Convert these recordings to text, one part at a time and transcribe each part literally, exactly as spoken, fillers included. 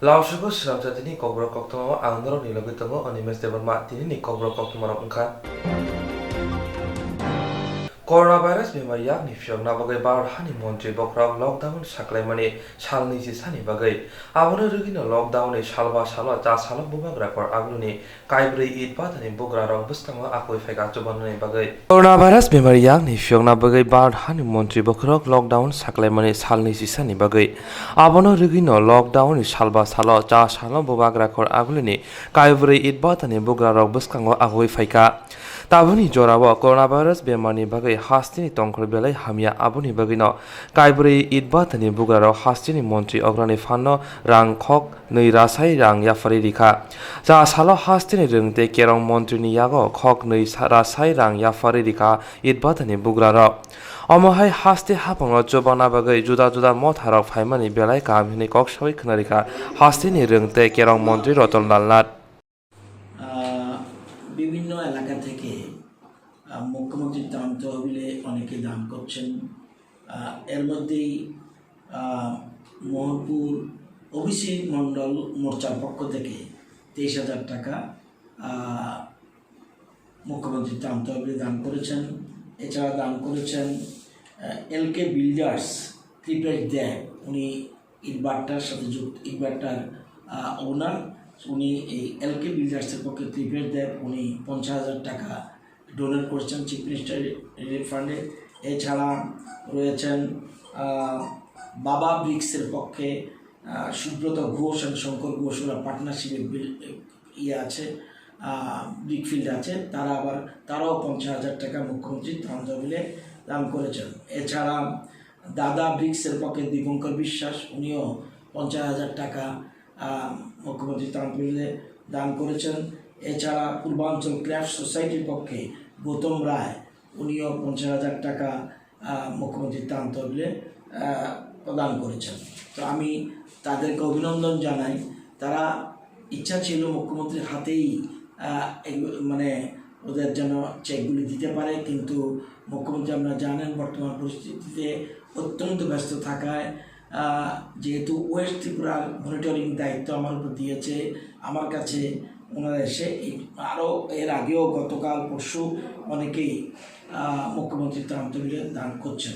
Lamsugo srapjatini kokborok koktwma ang norokni logi tongo, Animesh Debbarma. Tinini kokborok koktwmarok wngkha: Coronavirus bemar yakni phiyokna bagwi Bharat hani montri bokhorok lockdown saklaimani sal nwichi sani bagwi. Abono rwgwino lockdownni salba salo cha salo bubagra kor aguluni kaibrwi id batani bugrarok bwskango akoi phaikha chubanani bagwi. Coronavirus bemar yakni phiyokna bagwi Bharat hani montri bokhorok lockdown saklaimani sal nwichi sani bagwi. Abono rwgwino lockdownni salba salo cha salo bubagra kor agulini kaibrwi id batani bugrarok bwskango akoi phaikha. Tabukni jorao coronavirus bemarni bagwi hasteni tongkhor belai hamya, aboni bagwino kaibrwi id batani bugrarok hasteni montri ograni phanno rang khok nwi rasai rang yapharwi rikha. Cha salo hasteni rwng tei kerong montrini yago khok nwi sa-, rasai rang yapharwi rikha id batani bugrarok. Omo hai haste haphangno chubana bagwi juda juda motharok phaimani belai kaham hwnwi kok saui khna rikha hasteni rwng tei kerong montri Ratan Lal Nath. আহ, বিভিন্ন এলাকা থেকে, আহ, মুখ্যমন্ত্রীর ত্রাণ তহবিলে অনেকে দান করছেন। আহ, এর মধ্যেই, আহ, মোহনপুর ওবিসি মণ্ডল মোর্চার পক্ষ থেকে তেইশ হাজার টাকা, আহ, মুখ্যমন্ত্রীর ত্রাণ তহবিলে দান করেছেন। এছাড়া দান করেছেন, আহ, এলকে বিল্ডার্স কৃপেশ দেব, উনি ইটভাটার সাথে যুক্ত, ইটভাটার, আহ, ওনার। উনি এই এলকে বিল্ডার্সের পক্ষে কৃপেশ দেব, উনি পঞ্চাশ হাজার টাকা ডোনেট করেছেন চিফ মিনিস্টার রিলিফ ফান্ডে। এছাড়া রয়েছেন, আহ, বাবা ব্রিক্সের পক্ষে, আহ, সুব্রত ঘোষ and শঙ্কর ঘোষ, ওরা পার্টনারশিপে বিল-, ইয়ে আছে, আহ, ব্রিক ফিল্ড আছে, তারা আবার, তারাও পঞ্চাশ হাজার টাকা মুখ্যমন্ত্রীর ত্রাণ তহবিলে দান করেছেন। এছাড়া দাদা ব্রিক্সের পক্ষে দীপঙ্কর বিশ্বাস, উনিও পঞ্চাশ হাজার টাকা, আহ, মুখ্যমন্ত্রীর ত্রাণ তহবিলে দান করেছেন। এছাড়া পূর্বাঞ্চল ক্র্যাফট সোসাইটির পক্ষে গৌতম রায়, উনিও পঞ্চাশ হাজার টাকা, আহ, মুখ্যমন্ত্রীর ত্রাণ তহবিলে, আহ, প্রদান করেছেন। তো আমি তাদেরকে অভিনন্দন জানাই। তারা ইচ্ছা ছিল মুখ্যমন্ত্রীর হাতেই, আহ, এগু-, মানে, ওদের যেন চেকগুলি দিতে পারে, কিন্তু মুখ্যমন্ত্রী, আপনারা জানেন, বর্তমান পরিস্থিতিতে অত্যন্ত ব্যস্ত থাকায়, আহ, যেহেতু ওয়েস্ট ত্রিপুরার মনিটরিং দায়িত্ব আমার উপর দিয়েছে, আমার কাছে ওনারা এসে এই, আরও এর আগেও গতকাল পরশু অনেকেই, আহ, মুখ্যমন্ত্রীর ত্রাণ তহবিলে দান করছেন।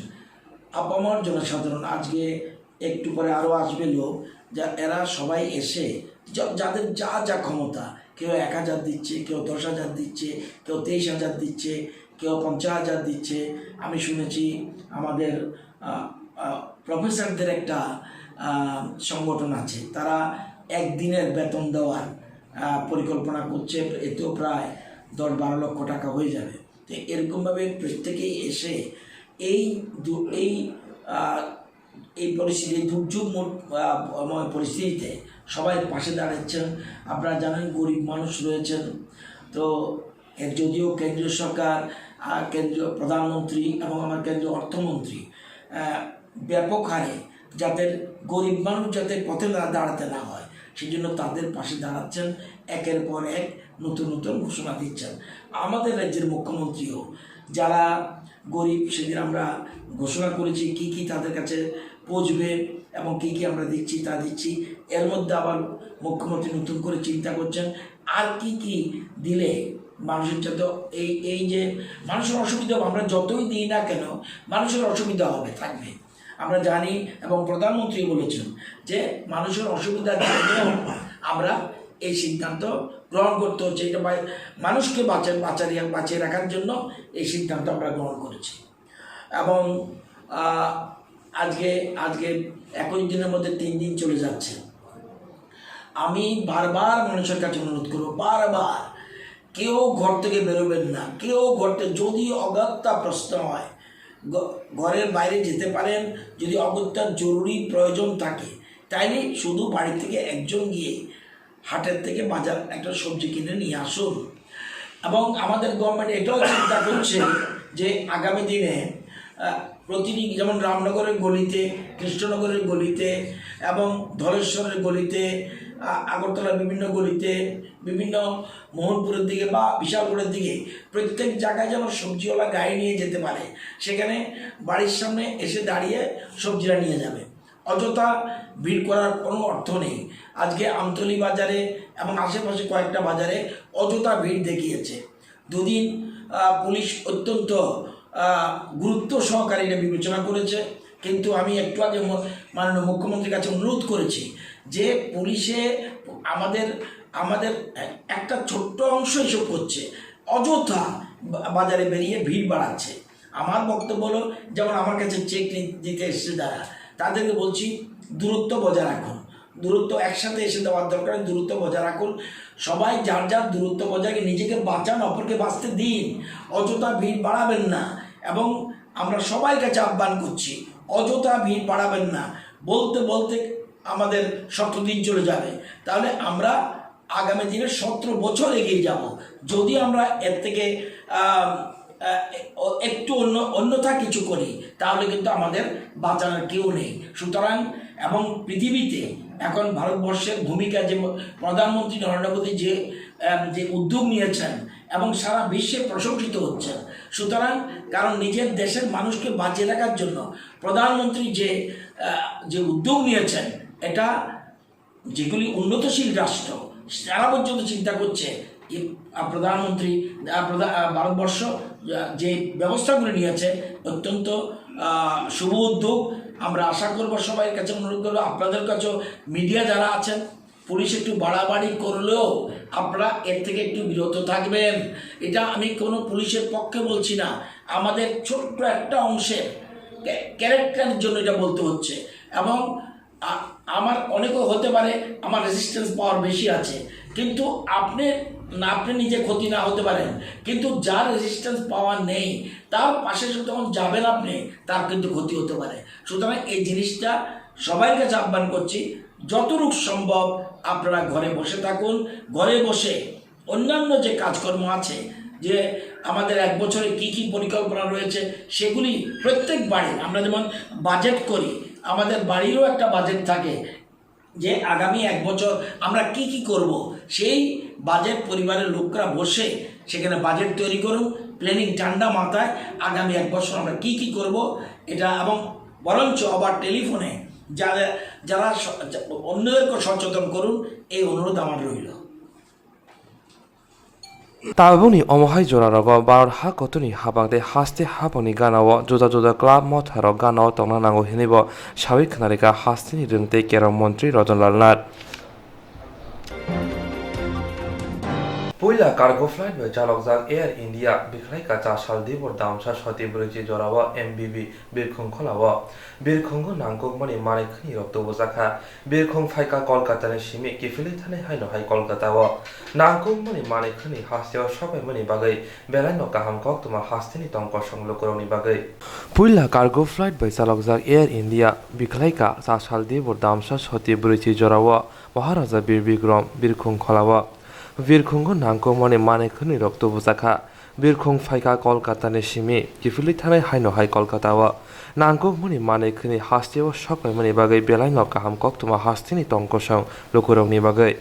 আপামর জনসাধারণ আজকে একটু পরে আরও আসবে লোক, যা, এরা সবাই এসে যা-, যাদের যা যা ক্ষমতা, কেউ এক হাজার দিচ্ছে, কেউ দশ হাজার দিচ্ছে, কেউ তেইশ হাজার দিচ্ছে, কেউ পঞ্চাশ হাজার দিচ্ছে। আমি শুনেছি আমাদের, আহ, আহ, প্রফেসরদের একটা, আহ, সংগঠন আছে, তারা একদিনের বেতন দেওয়ার, আহ, পরিকল্পনা করছে, এতেও প্রায় দশ বারো লক্ষ টাকা হয়ে যাবে। তো এরকমভাবে প্রত্যেকেই এসে এই দু-, এই, আহ, এই পরিস্থিতি, দুর্যোগ মোট, আহ, ময় পরিস্থিতিতে সবাই পাশে দাঁড়াচ্ছেন। আপনারা জানেন, গরিব মানুষ রয়েছেন, তো এর যদিও কেন্দ্রীয় সরকার, আহ, কেন্দ্রীয় প্রধানমন্ত্রী এবং আমার কেন্দ্রীয় অর্থমন্ত্রী, আহ, ব্যাপক হারে যাতে গরিব মানুষ যাতে পথে না দাঁড়াতে না হয়, সেজন্য তাদের পাশে দাঁড়াচ্ছেন, একের পর এক নতুন নতুন ঘোষণা দিচ্ছেন। আমাদের রাজ্যের মুখ্যমন্ত্রীও যারা গরিব, সেদিন আমরা ঘোষণা করেছি কি কি তাদের কাছে পৌঁছবে এবং কি কি আমরা দিচ্ছি, তা দিচ্ছি। এর মধ্যে আবার মুখ্যমন্ত্রী নতুন করে চিন্তা করছেন আর কি কি দিলে মানুষের যাতে এই, এই যে মানুষের অসুবিধা হবে, আমরা যতই দিই না কেন মানুষের অসুবিধা হবে, থাকবে। আমরা জানি এবং প্রধানমন্ত্রী বলেছেন যে মানুষের অসুবিধা জানলেও আমরা এই সিদ্ধান্ত গ্রহণ করতে হচ্ছে। এটা বাই-, মানুষকে বাঁচা-, বাঁচারিয়া-, বাঁচিয়ে রাখার জন্য এই সিদ্ধান্ত আমরা গ্রহণ করেছি। এবং, আহ, আজকে, আজকে একুশ দিনের মধ্যে তিন দিন চলে যাচ্ছে। আমি বারবার মানুষের কাছে অনুরোধ করবো, বারবার, কেউ ঘর থেকে বেরোবেন না, কেউ ঘর থেকে, যদি অগত্যা প্রশ্ন হয়, ঘ-, ঘরের বাইরে যেতে পারেন, যদি অগত্যা জরুরি প্রয়োজন থাকে, তাইলে শুধু বাড়ি থেকে একজন গিয়ে হাটের থেকে বাজার একটা সবজি কিনে নিয়ে আসুন। এবং আমাদের গভর্নমেন্ট এটাও চিন্তা করছে যে আগামী দিনে, আহ, প্রতিটি, যেমন রামনগরের গলিতে, কৃষ্ণনগরের গলিতে এবং ধলেশ্বরের গলিতে, আ-, আগরতলার বিভিন্ন গলিতে, বিভিন্ন মোহনপুরের দিকে বা বিশালগড়ের দিকে প্রত্যেক জায়গায় যেন সবজিওয়ালা গাড়ি নিয়ে যেতে পারে, সেখানে বাড়ির সামনে এসে দাঁড়িয়ে সবজিটা নিয়ে যাবে। অযথা ভিড় করার কোনো অর্থ নেই। আজকে আমতলী বাজারে এবং আশেপাশে কয়েকটা বাজারে অযথা ভিড় দেখিয়েছে। দুদিন, আহ, পুলিশ অত্যন্ত, আহ, গুরুত্ব সহকারে এটা বিবেচনা করেছে, কিন্তু আমি একটু আগে ম-, মাননীয় মুখ্যমন্ত্রীর কাছে অনুরোধ করেছি যে পুলিশে আমাদের, আমাদের একটা ছোট্ট অংশ এসব করছে, অযথা বা-, বাজারে বেরিয়ে ভিড় বাড়াচ্ছে। আমার বক্তব্য হলো, যেমন আমার কাছে চেক নি-, দিতে এসেছে যারা, তাদেরকে বলছি, দূরত্ব বজায় রাখুন। দূরত্ব একসাথে এসে দেওয়ার দরকার, দূরত্ব বজায় রাখুন। সবাই যার যার দূরত্ব বজায় রেখে নিজেকে বাঁচান, অপরকে বাঁচতে দিন। অযথা ভিড় বাড়াবেন না। এবং আমরা সবাই কাছে আহ্বান করছি, অযথা ভিড় বাড়াবেন না। বলতে বলতে আমাদের শত দিন চলে যাবে। তাহলে আমরা আগামী দিনে সতেরো বছর এগিয়ে যাব। যদি আমরা এর থেকে, আহ, আহ, এ-, অ-, একটু অন্য, অন্যথা কিছু করি, তাহলে কিন্তু আমাদের বাঁচানোর কেউ নেই। সুতরাং, এবং পৃথিবীতে এখন ভারতবর্ষের ভূমিকা যে ম-, প্রধানমন্ত্রী নরেন্দ্র মোদী যে, আহ, যে উদ্যোগ নিয়েছেন এবং সারা বিশ্বে প্রশংসিত হচ্ছেন, সুতরাং কারণ নিজের দেশের মানুষকে বাঁচিয়ে রাখার জন্য প্রধানমন্ত্রী যে, আহ, যে উদ্যোগ নিয়েছেন, এটা যেগুলি উন্নতশীল রাষ্ট্র, তারা পর্যন্ত চিন্তা করছে যে, আহ, প্রধানমন্ত্রী, আহ, প্রধা-, আহ, ভারতবর্ষ, আহ, যে ব্যবস্থাগুলি নিয়েছে, অত্যন্ত, আহ, শুভ উদ্যোগ। আমরা আশা করবো, সবাই কাছে অনুরোধ করবো, আপনাদের কাছেও, মিডিয়া যারা আছেন, পুলিশ একটু বাড়াবাড়ি করলেও আপনারা এর থেকে একটু বিরত থাকবেন। এটা আমি কোনো পুলিশের পক্ষে বলছি না, আমাদের ছোট্ট একটা অংশের ক্যা-, ক্যারেক্টারের জন্য এটা বলতে হচ্ছে। এবং আ-, আমার অনেকেও হতে পারে আমার রেজিস্ট্যান্স পাওয়ার বেশি আছে, কিন্তু আপনি না, আপনি নিজে ক্ষতি না হতে পারেন, কিন্তু যার রেজিস্ট্যান্স পাওয়ার নেই, তার পাশে যখন যাবেন আপনি, তার কিন্তু ক্ষতি হতে পারে। সুতরাং এই জিনিসটা সবাই কাছে আহ্বান করছি, যতটুকু সম্ভব আপনারা ঘরে বসে থাকুন। ঘরে বসে অন্যান্য যে কাজকর্ম আছে, যে আমাদের এক বছরে কি কি পরিকল্পনা রয়েছে, সেগুলি প্রত্যেক বাড়ি, আমরা যেমন বাজেট করি, আমাদের বাড়িরও একটা বাজেট থাকে যে আগামী এক বছর আমরা কি কি করব, সেই বাজেট পরিবারের লোকরা বসে সেখানে বাজেট তৈরি করুন, প্ল্যানিং ঠান্ডা মাথায়, আগামী এক বছর আমরা কি কি করব এটা। এবং বরঞ্চ আবার টেলিফোনে যারা, যারা স-, যা-, অন্যদেরকে সচেতন করুন, এই অনুরোধ আমার রইল। Tabukni omo hai jora rogo Bharat ha kotorni habang tei haste habangni gana o juda juda club motha rok gana o tongna nango hinwi bo sawi khwnarikha hasteni rwng tei kerong montri Ratanlal Nath. Puila cargo flight bai chalokjak Air India bikhlaikha cha sal dibor damsa soti brwichi jora o M B B Birkhung khola o. Birkhungo nangkukmani manwi khwnwi rok tubujakha. Birkhung phaikha Kolkata ni simi kiphilwi thani haino hai Kolkata o. Nangkukmani manwi khwnwi hasteo sokbaimani bagwi belaino kaham koktwma hasteni tongkosong lukurokni bagwi. Puila cargo flight bai chalokjak Air India bikhlaikha cha sal dibor damsa soti brwichi jora o Maharaja Bir Bikram Birkhung khola o. Birkhungo nangkukmani manwi khwnwi rok tubujakha. Birkhung phaikha Kolkata ni simi, kiphilwi thanai haino hai Kolkata o. Nangkukmani manwi khwnwi hasteo sokbaimani bagwi belaino kaham koktwma hasteni tongkosong lukurokni bagwi.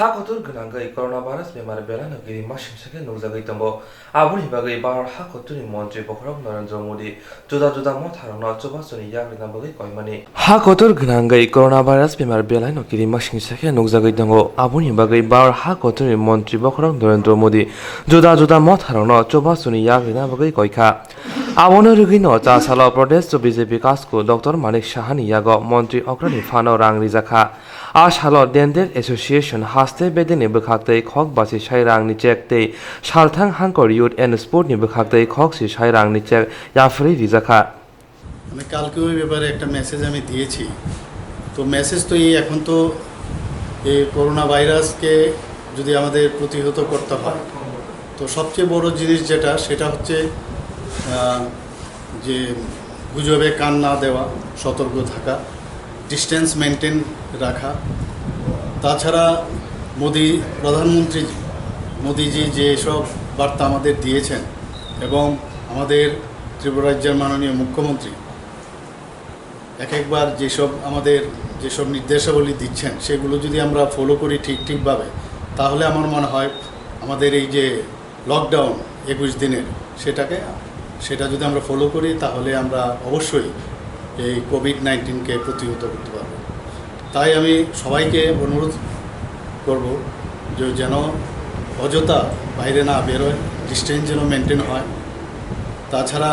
Ha kotor gwnangwi coronavirus bemar belai no kiri masingsa khe nukjagwi tongo. Aboni bagwi Bharat ha kotorni montri bokhorok Narendra Modi juda juda motharokno chubasuni yak rwna bagwi koimani. Ha kotor gwnangwi coronavirus bemar belai no kiri masingsa khe nukjagwi tongo. Aboni bagwi Bharat ha kotorni montri bokhorok Narendra Modi juda juda motharokno chubasuni yak rwna bagwi koikha. Abono rwgwino cha salo Pradesh B J P kasku Doctor Manik Sahani yago montri okrani phano rang rijakha. A salo Dental Association haste bedeni bwkhaktwi khok basi sai rangni check tei salthang hangkor Youth and Sport ni bwkhaktwi khok si sai rangni check yapharwi rijakha. মানে কালকে ওই ব্যাপারে একটা মেসেজ আমি দিয়েছি। তো মেসেজ তো এই, এখন তো এই করোনা ভাইরাসকে যদি আমাদের প্রতিহত করতে হয়, তো সবচেয়ে বড় জিনিস যেটা, সেটা হচ্ছে, আহ, যে গুজবে কান না দেওয়া, সতর্ক থাকা, ডিস্টেন্স মেনটেন রাখা। তাছাড়া মোদি, প্রধানমন্ত্রী মোদিজি যেসব বার্তা আমাদের দিয়েছেন এবং আমাদের ত্রিপুরা রাজ্যের মাননীয় মুখ্যমন্ত্রী এক একবার যেসব আমাদের, যেসব নির্দেশাবলী দিচ্ছেন, সেগুলো যদি আমরা ফলো করি ঠিক ঠিকভাবে, তাহলে আমার মনে হয় আমাদের এই যে লকডাউন একুশ দিনের, সেটাকে, সেটা যদি আমরা ফলো করি, তাহলে আমরা অবশ্যই এই কোভিড নাইন্টিনকে প্রতিহত করতে পারবো। তাই আমি সবাইকে অনুরোধ করব যে যেন অযথা বাইরে না বেরোয়, ডিস্টেন্স যেন মেনটেন হয়। তাছাড়া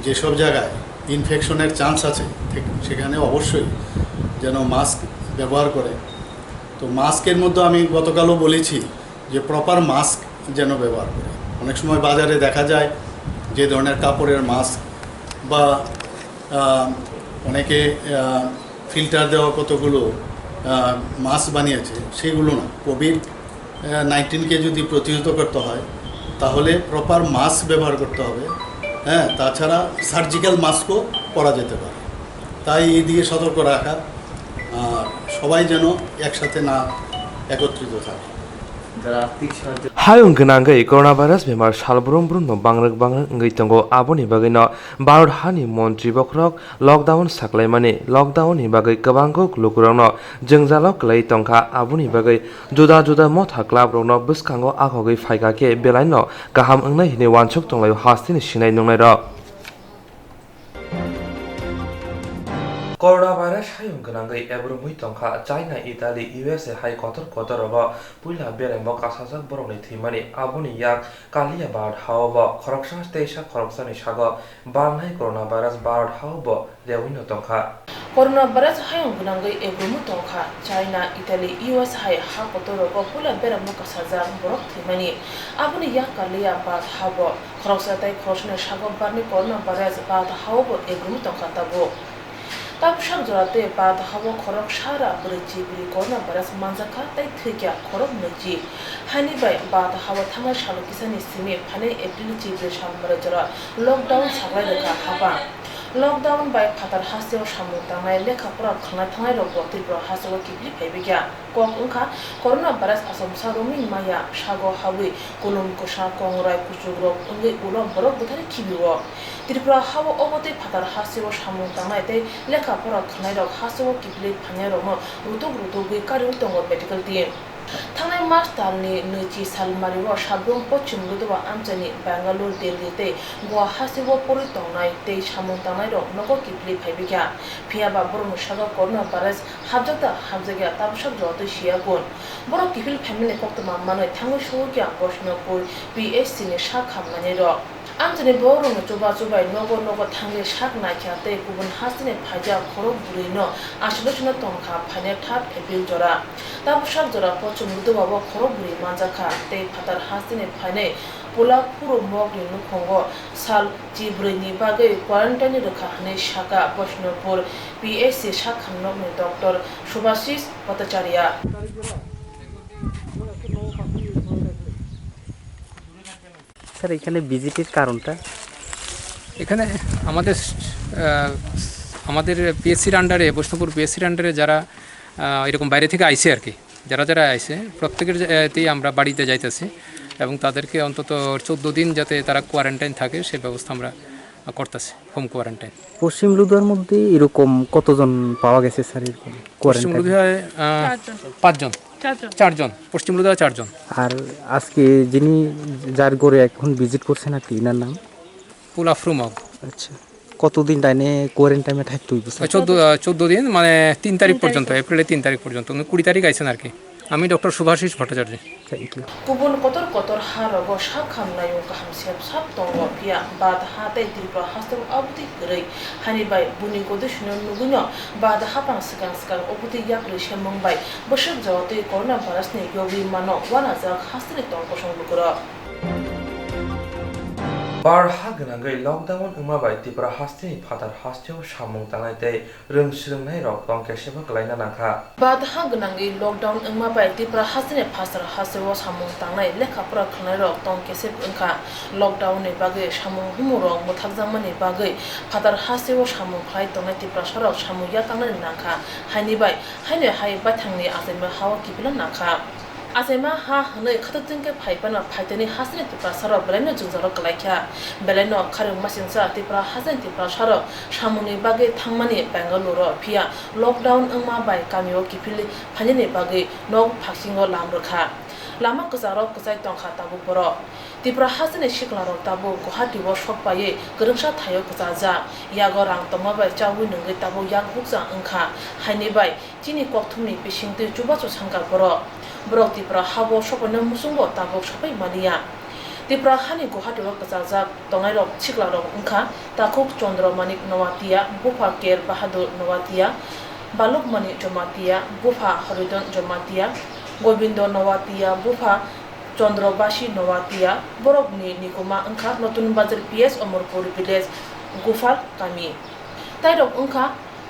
যেসব জায়গায় ইনফেকশনের চান্স আছে, ঠিক সেখানে অবশ্যই যেন মাস্ক ব্যবহার করে। তো মাস্কের মধ্যে আমি গতকালও বলেছি যে প্রপার মাস্ক যেন ব্যবহার করে। অনেক সময় বাজারে দেখা যায় যে ধরনের কাপড়ের মাস্ক বা, আহ, অনেকে, আহ, ফিল্টার দেওয়া কতগুলো, আহ, মাস্ক বানিয়েছে, সেগুলো না। কোভিড, আহ, নাইন্টিনকে যদি প্রতিহত করতে হয়, তাহলে প্রপার মাস্ক ব্যবহার করতে হবে। হ্যাঁ, তাছাড়া সার্জিক্যাল মাস্কও পরা যেতে পারে। তাই এই দিকে সতর্ক রাখা, আর সবাই যেন একসাথে না একত্রিত থাকে। Hayung gwnangwi coronavirus bemar sal brum brumno bangrwk bangrwk wngwi tongo, aboni bagwino Bharat hani montri bokhorok lockdown saklaimani. Lockdown ni bagwi kwbangkuk lukurokno jwngjalo kwlaiwi tongkha, aboni bagwi juda juda motha club rokno bwskango akhogwi phaikha khe belaino kaham wngnai hinwi uansuk tonglaio hasteni sinai nungnairok. Coronavirus hayung gwnangwi ebrumwi tongkha China, Italy, U S A hai kotor kotor rogo puila beraimo kasajak borokni thwimani. Aboni yak kaliya Bharat hao bo khoroksa teisa khoroksani sago balnai coronavirus Bharat hao bo rewino tongkha. Coronavirus hayung gwnangwi ebrumwi tongkha China, Italy, U S A hai ha kotor rogo puila beraimo kasajak borok thwimani. Aboni yak kaliya Bharat hao bo. Khoroksa tei khoroksani sago barni coronavirus Bharat hao bo ebrumwi tongkha tabuk. Tabuk sak jora tei Bharat hao khorok sara brwi chibrwi coronavirus manjakha tei thwikha khorok nwichi. Haini bai Bharat hao thangnai salo kisani simi phainai April chibrwi salmari jora lockdown saklai rwkha hapang. Lockdown bai phatar hasteo samung tangnai, lekha pora khanai thangnai rokbo Tripura hasteo kiphilwi phaibaikha. Kok wngkha, coronavirus achomsa romwi maya sago hawi kulum kwsa kongrai kuchukrok wngwi ulo borok bwthari khibio. Tripura hao obo tei phatar hasteo samung tangnai tei lekha pora khwnairok hasteo kiphilwi phainairokno rutuk rutugwi kariwi tongo medical team. Thangnai mas talni nwichi salmario Sabrum Pochim Ludwa amchaini Bangalore, Delhi tei Goa hasteo porwi tongnai tei samung tangnairok nogo kiphilwi phaibaikha. Phiyaba borokni sago coronavirus hapjak da hapjakya tabuksa jotoi siya kun. Borok kiphil phaimani koktwma manwi thangwi sogwi kha Bosnopur P H C ni sak hamlainairok. Amchaini borokni chubachu bai nogo nogo thangwi sak naikha tei kubun hasteni phaijak khorok bwrwino isolation-o tongkha phainai third April jora. Tabuksa jora Pochum Ludwao khorok bwrwi manjakha tei phatar hasteni phainai Pula Phuru Mokni nukhungo sal chibrwini bagwi quarantine rwkha hwnwi sakha Bosnopur P H C sak hamnokni doctor Subhashish Bhattacharya. Sir, এখানে ভিজিটের কারণটা? এখানে আমাদের, আহ, আমাদের পিএসসির আন্ডারে, বৈষ্ণবপুর পিএসসির আন্ডারে যারা, আহ, এরকম বাইরে থেকে আইছে আর কি, যারা যারা আইছে, প্রত্যেকের যে, এ, তেই আমরা বাড়িতে যাইতেছি এবং তাদেরকে অন্তত চোদ্দ দিন যাতে তারা কোয়ারেন্টাইন থাকে, সে ব্যবস্থা আমরা, আহ, করতেছি, হোম কোয়ারেন্টাইন। পশ্চিম লুধিয়ার মধ্যে এরকম কতজন পাওয়া গেছে, স্যার, এরকম পশ্চিম কোয়ারেন্টাইন? লুধিয়ায়, আহ, চারজন। পাঁচজন। চারজন। চারজন, পশ্চিম লুধিয়া চারজন। আর আজকে যিনি, যার ঘরে এখন ভিজিট করছেন আর কি, এনার নাম? পুলা ফ্রুমগ। আচ্ছা, কতদিন তাইনে কোয়ারেন্টাইনে থাকতে হইব, স্যার? চোদ্দ, আহ, চোদ্দ দিন, মানে তিন তারিখ তিন তারিখ পর্যন্ত, পর্যন্ত। এপ্রিলের তিন তারিখ পর্যন্ত। উনি কুড়ি তারিখ আইছেন আর কি। আমি doctor Shubhashis Bhattacharya. Thank you. Kubun kotor kotor ha rogo sak ham nayung kaham sep sap tongo, phiya Bad ha tei Tripura hasteo abotwi kwrwi. Haini bai buni godi sino nugwino Bad hapang swkang swkang obotwi yakrwi semung bai bwswk jagotwi corona virus ni yogwi mano uanajak hasteni tong kosong lukurok. Bar ha gwnangwi lockdown wngma bai Tripura hasteni phatar hasteo samung tangnai tei rwng swrwngnairok tong kesebo kwlaina nangkha. Bad ha gwnangwi lockdown wngma bai Tripura hasteni phatar hasteo samung tangnai lekha pora khwlwnairok tong keseb wngkha. Lockdown ni bagwi samung humurok mwthakjakmani bagwi phatar hasteo samung khlai tongnai Tiprasarok samung yakarnani nangkha. Haini bai haino hai baithangni achaima hao kiphilna nangkha. Achaima ha hwnwi khatok chwngkhe phai phano phaitani hasteni Tiprasarok belaino jwngjalo kwlaikha. Belaino kharwi masingcha Tripura hasteni Tiprasarok samungni bagwi thangmani Bengaluru-o, phiya lockdown wngma bai kamio kiphilwi phainani bagwi nok phakchingo lam rwkha. Lama kwcharo kwchai tongkha tabuk borok. Tripura hasteni siklarok tabuk Guwahati-o sok paiwi kwrwngsa thaio kwchajak. Yago rang tongma bai chaui nungwi tabuk yak bukcha wngkha. Haini bai chini kokthumni bisingtwi chubachu sangkar borok. Borok Tripura habo sokoino muchungo tabuk sopai maliya. Tripura hani Guwahati-o kwchajak tongnairok siklarok wngkha takhuk Chandra Manik Noatia, bupha Ker Bahadur Noatia, Balukmani Jamatia, bupha Horidon Jamatia, Gobindo Noatia, bupha Chandra Basi Noatia. Borokni nikuma wngkha Notun Bazar P S Omorpur Village, Gopal Kami. Tairok wngkha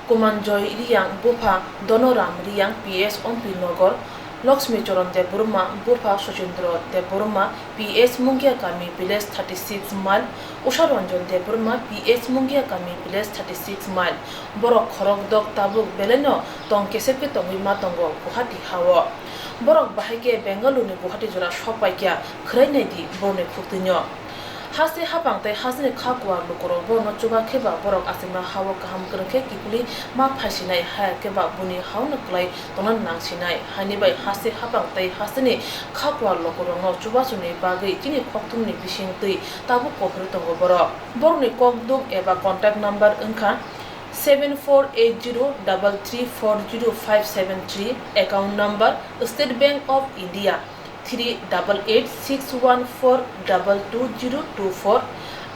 Kumanjoy Riyang, bupha Donoram Riyang, P S Ompi Nogor, Lakshmi Charan Debbarma, bupha Sachindra Debbarma, P S Mungia Kami, Village thirty six mile, Usha Ranjan Debbarma, P S Mungia Kami, Village thirty six mile. Borok khorokdok tabuk belaino tong kesep khe tongwi ma tongo Guwahati hao. Borok bahai khe Bengaluru ni Guwahati jora sok paikha, khwrai naidi borokni khuktwino. Haste hapang tei hasteni kha kuar lukurok borokno chuba khe ba borok achaima hao kaham kwrwng khe kiphilwi ma phaisinai, haya khe ba buni haono kwlai tongna nangsinai. Haini bai haste hapang tei hasteni kha kuar lukurokno chubachuni bagwi chini khokthumni bisingtwi tabuk kohorwi tongo borok. Borokni kokduk eba contact number wngkha seven four eight zero double three four zero five seven three, account number State Bank of India, three double eight six one four double two zero two four,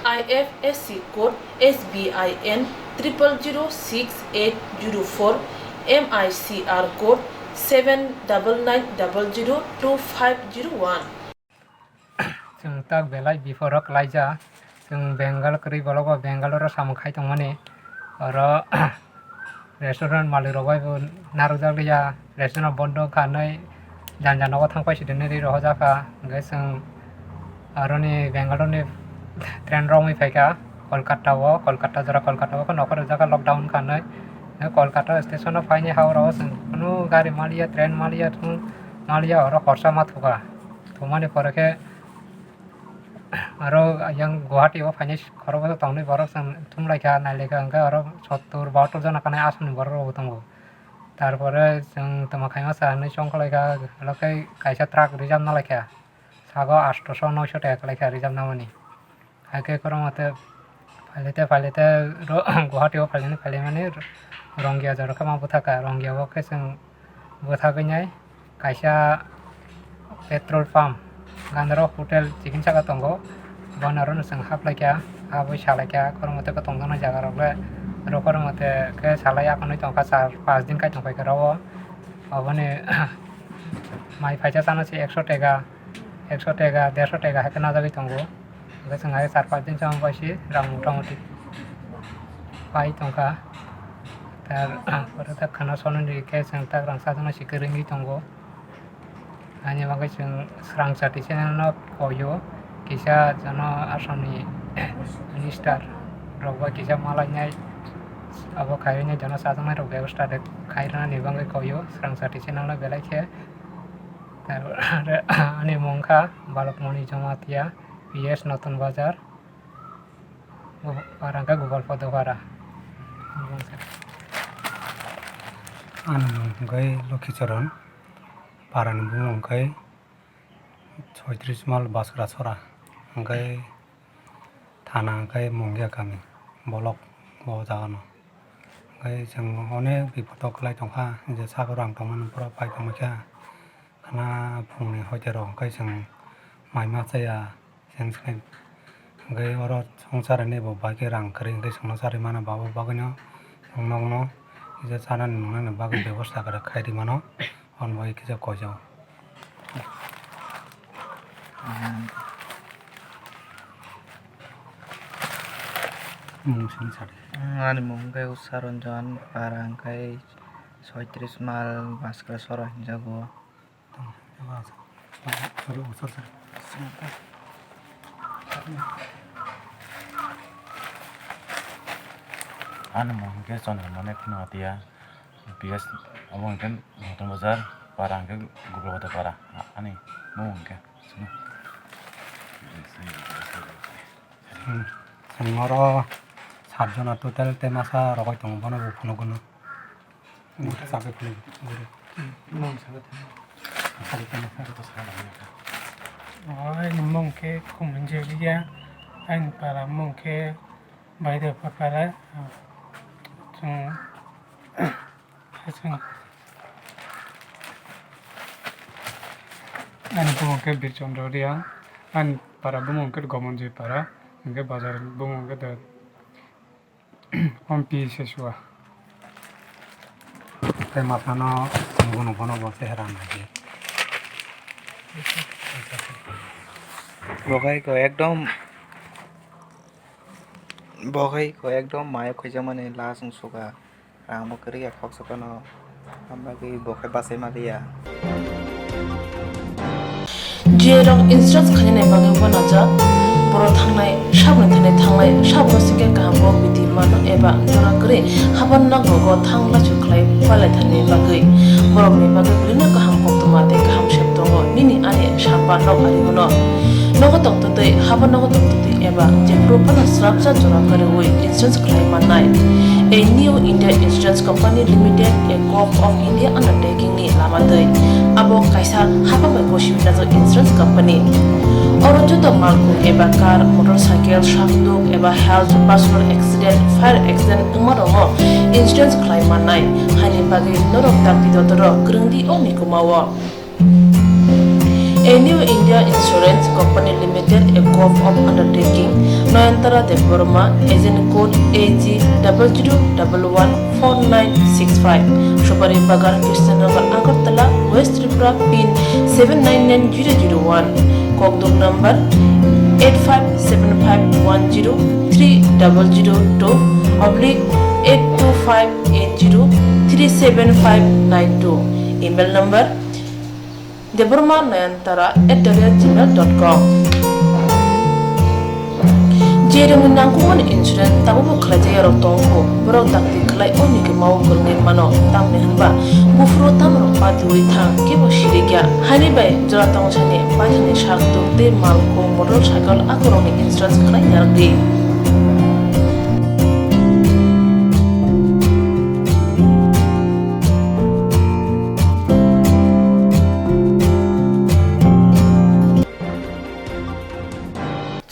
I F S C code S B I N triple zero six eight zero four, M I C R code seven double nine double zero two five zero one. Chwng tak belai biphoro kwlaijak. Chwng Bengal kwrwi bolok bo Bengal oro samung khai tongmani. Oro restaurant malik rok bai bo narwkjak liya. Restaurant bondo wngkha hinwi janja nogo thang paisidi hinwi ri rohorjak kha. Hwnkhe chwng aroni Bengal rokni train romwi phaikha Kolkata o. Kolkata jora Kolkata o khe nokho rwjak kha lockdown wngkha hinwi. Kolkata station o phaini ha oro o chwng kunu gari maliya, train maliya, thung maliya, oro khorsa ma thukha. Thumani pore khe aro yang Guwahati o phainai khoroksa tongwi borok chwng thumlaikha, nailaikha, hwnkhe aro sottur bahattor jona kanai aswkni borok rokbo tongo. Tarpore chwng tongma khaima sa hinwi chongkholaikha, alo khe kaisa truck reserve nalaikha, sago athoso noisho taka kwlaikha reserve namani. Hakhe kwrwngma tei Phailete, phailete, ro-, Guwahati o phailani, phailai mani Rongya jora khe ma bwthakha. Rongya o khe chwng bwthagwi nai kaisa petrol pump, Gandharva Hotel chikon saka tongo. Bono aro no chwng haplaikha, habwi salaikha, khoroknwi tongjaknai jaga rok le, oro khoroknwi khe salai akonwi tongkha, char pas din khai tongphaikha oro o. Oboni mai phaisa chana se ekso teka, ekso teka, derso teka hai khe najagwi tongo. Hwnkhe chwng hai char pas din chama bai se rang mota moti pai tongkha. Tar pore ta khana sononi khe chwng tak rang sajana se kwrwngwi tongo. Ani bagwi chwng swrang chati channel no koyo, kisa jono Assam ni minister rok bai kisa malainai abo khairoknai jono chajaknai rok bebostha de khairoknani bagwi koyo swrang chati channel no belai khe. Tar ani mung kha Balokmoni Jamatia, P S Notun Bazar, para hwnkhe Gopal Pada para. Ani mung hwnkhe Lokhi Charan, para ni bumung hwnkhe Soitris Mal Basra Sora, hwnkhe thana hwnkhe Mungia kami, bolok bo jaga no. Hwnkhe chwng onek bipot o kwlai tongkha, je sagoro ang tongmani borok pai tongkha. Sana phungni hoite rok hwnkhe chwng mai ma chaya, chwng swkang hwnkhe oro chwng charwini bo bai khe rang kwrwi hwnkhe chwngno charwi mano, abo bagwino chwng nokno kisa chanani nungnani bagwi bebosta kwrwi khai rwi mano, hwn bai kisa koijago. Mung sini sadi. Ani mung khe Usha Ranjan, para hwnkhe soitris mal, Baskra Sora hinjago. Ani mung khe Chandra Mane Khunatiya, P S, abo hwnkhe Notun Bazar, para hwnkhe Gubra Bata para. Ani mung hwnkhe. Hmm. Chwng oro sat jona total tei masa rogwi tongo, bono bo phunukgwno. Mota chabai phunukgo. Sari tei masa. O, ani mung khe Kumunjuriya, ani para mung khe Baidapur para. Chwng Ani bumung khe Birchandra Reang, ani para bumung khe Gomonjui para, hwnkhe bazar bumung khe da Ompi Sesua. Tei masano nugunu bono bo chehra naidi. Bo khai ko ekdom, bo khai ko ekdom mayo khaijakmani last wng suka. Rang bo kwrwi ya khoksa phano, amo bagwi bo khe bachai ma liya. J rok insurance khainani bagwi uanajak, borok thangnai saboni thani thanglai saboni singkhe kaham kok bidi mano eba jora kwrwi haban nok rogo thang laisu khlai palaithani bagwi borokni bagwi belino kaham koktwma tei kaham sep tongo nini ani samba nok ari bono. Nogo tongtwtwi, habo nogo tongtwtwi eba jephuru phano swrapsa jora kwrwi insurance khlai mannai. A New India Insurance Company Limited, a Gov of India undertaking ni lama twi. Abo kaisa hapang bai gosi wngjak insurance company. Oro joto malkhung eba car, motorcycle, sakduk eba health, personal accident, fire accident wngma rokno insurance khlai mannai. Haini bagwi norok dakti dotoro kwrwng di o mikuma o. A New India Insurance Company Limited, a Gov of undertaking, Nayantara Debbarma, agent code A G double zero double one four nine six five, Supari Bagan, Krishnanagar, Agartala, West Tripura, pin seven nine nine zero zero one, kokduk number eight five seven five one zero three double zero two oblique eight two five eight zero three seven five nine two, email number Debbarma Nayantara at the rate gmail dot com. Jerwngni nangkukmani insurance tabukbo khlaijak yarok tongo, borok dakti khlai o mikima o kwrwngwi mano, tamni hwnba buphuru tamrok patiwi thang kebo sirikya. Haini bai jora tongthani paithani sak tuk tei malkhung motorcycle akorokni insurance khlai narwkdi.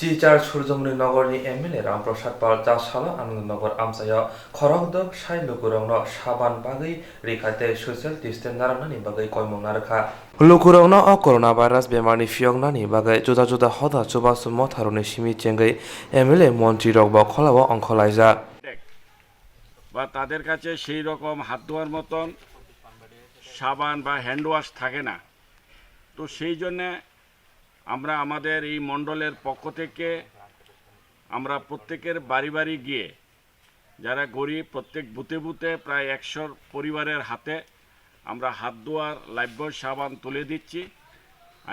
Silchar Surjomoni Nogorni M L A Ramprasad Pal chasalo Anandanagar amchaio khorokdok sai lukurokno saban bagwi rikha tei social distance narwknani bagwi koimung narwkha. Lukurokno o coronavirus bemarni phiyoknani bagwi juda juda hoda chubachu motharokni simi chengwi M L A montrirokbo kholao ongkhorlaijak. বা তাদের কাছে সেই রকম হাত ধোয়ার মতন সাবান বা হ্যান্ড ওয়াশ থাকে না। তো সেই জন্যে আমরা আমাদের এই মণ্ডলের পক্ষ থেকে আমরা প্রত্যেকের বাড়ি বাড়ি গিয়ে, যারা গরিব, প্রত্যেক বুথে বুথে প্রায় একশো পরিবারের হাতে আমরা হাত ধোয়ার লাইফবয় সাবান তুলে দিচ্ছি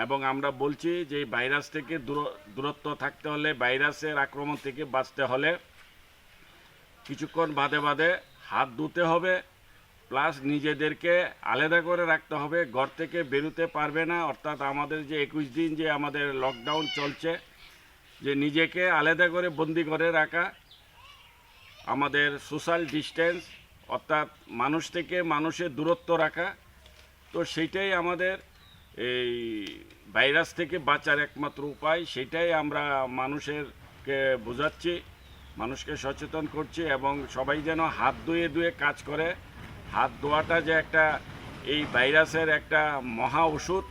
এবং আমরা বলছি যে এই ভাইরাস থেকে দূর-, দূরত্ব থাকতে হলে, ভাইরাসের আক্রমণ থেকে বাঁচতে হলে কিছুক্ষণ বাদে বাদে হাত ধুতে হবে, প্লাস নিজেদেরকে আলাদা করে রাখতে হবে। ঘর থেকে বেরোতে পারবে না, অর্থাৎ আমাদের যে একুশ দিন যে আমাদের লকডাউন চলছে, যে নিজেকে আলাদা করে বন্দি করে রাখা, আমাদের সোশ্যাল ডিস্টেন্স, অর্থাৎ মানুষ থেকে মানুষের দূরত্ব রাখা। তো সেইটাই আমাদের এই ভাইরাস থেকে বাঁচার একমাত্র উপায়, সেটাই আমরা মানুষেরকে বোঝাচ্ছি, মানুষকে সচেতন করছি এবং সবাই যেন হাত ধুয়ে ধুয়ে কাজ করে। হাত ধোয়াটা যে একটা এই ভাইরাসের একটা মহা ওষুধ,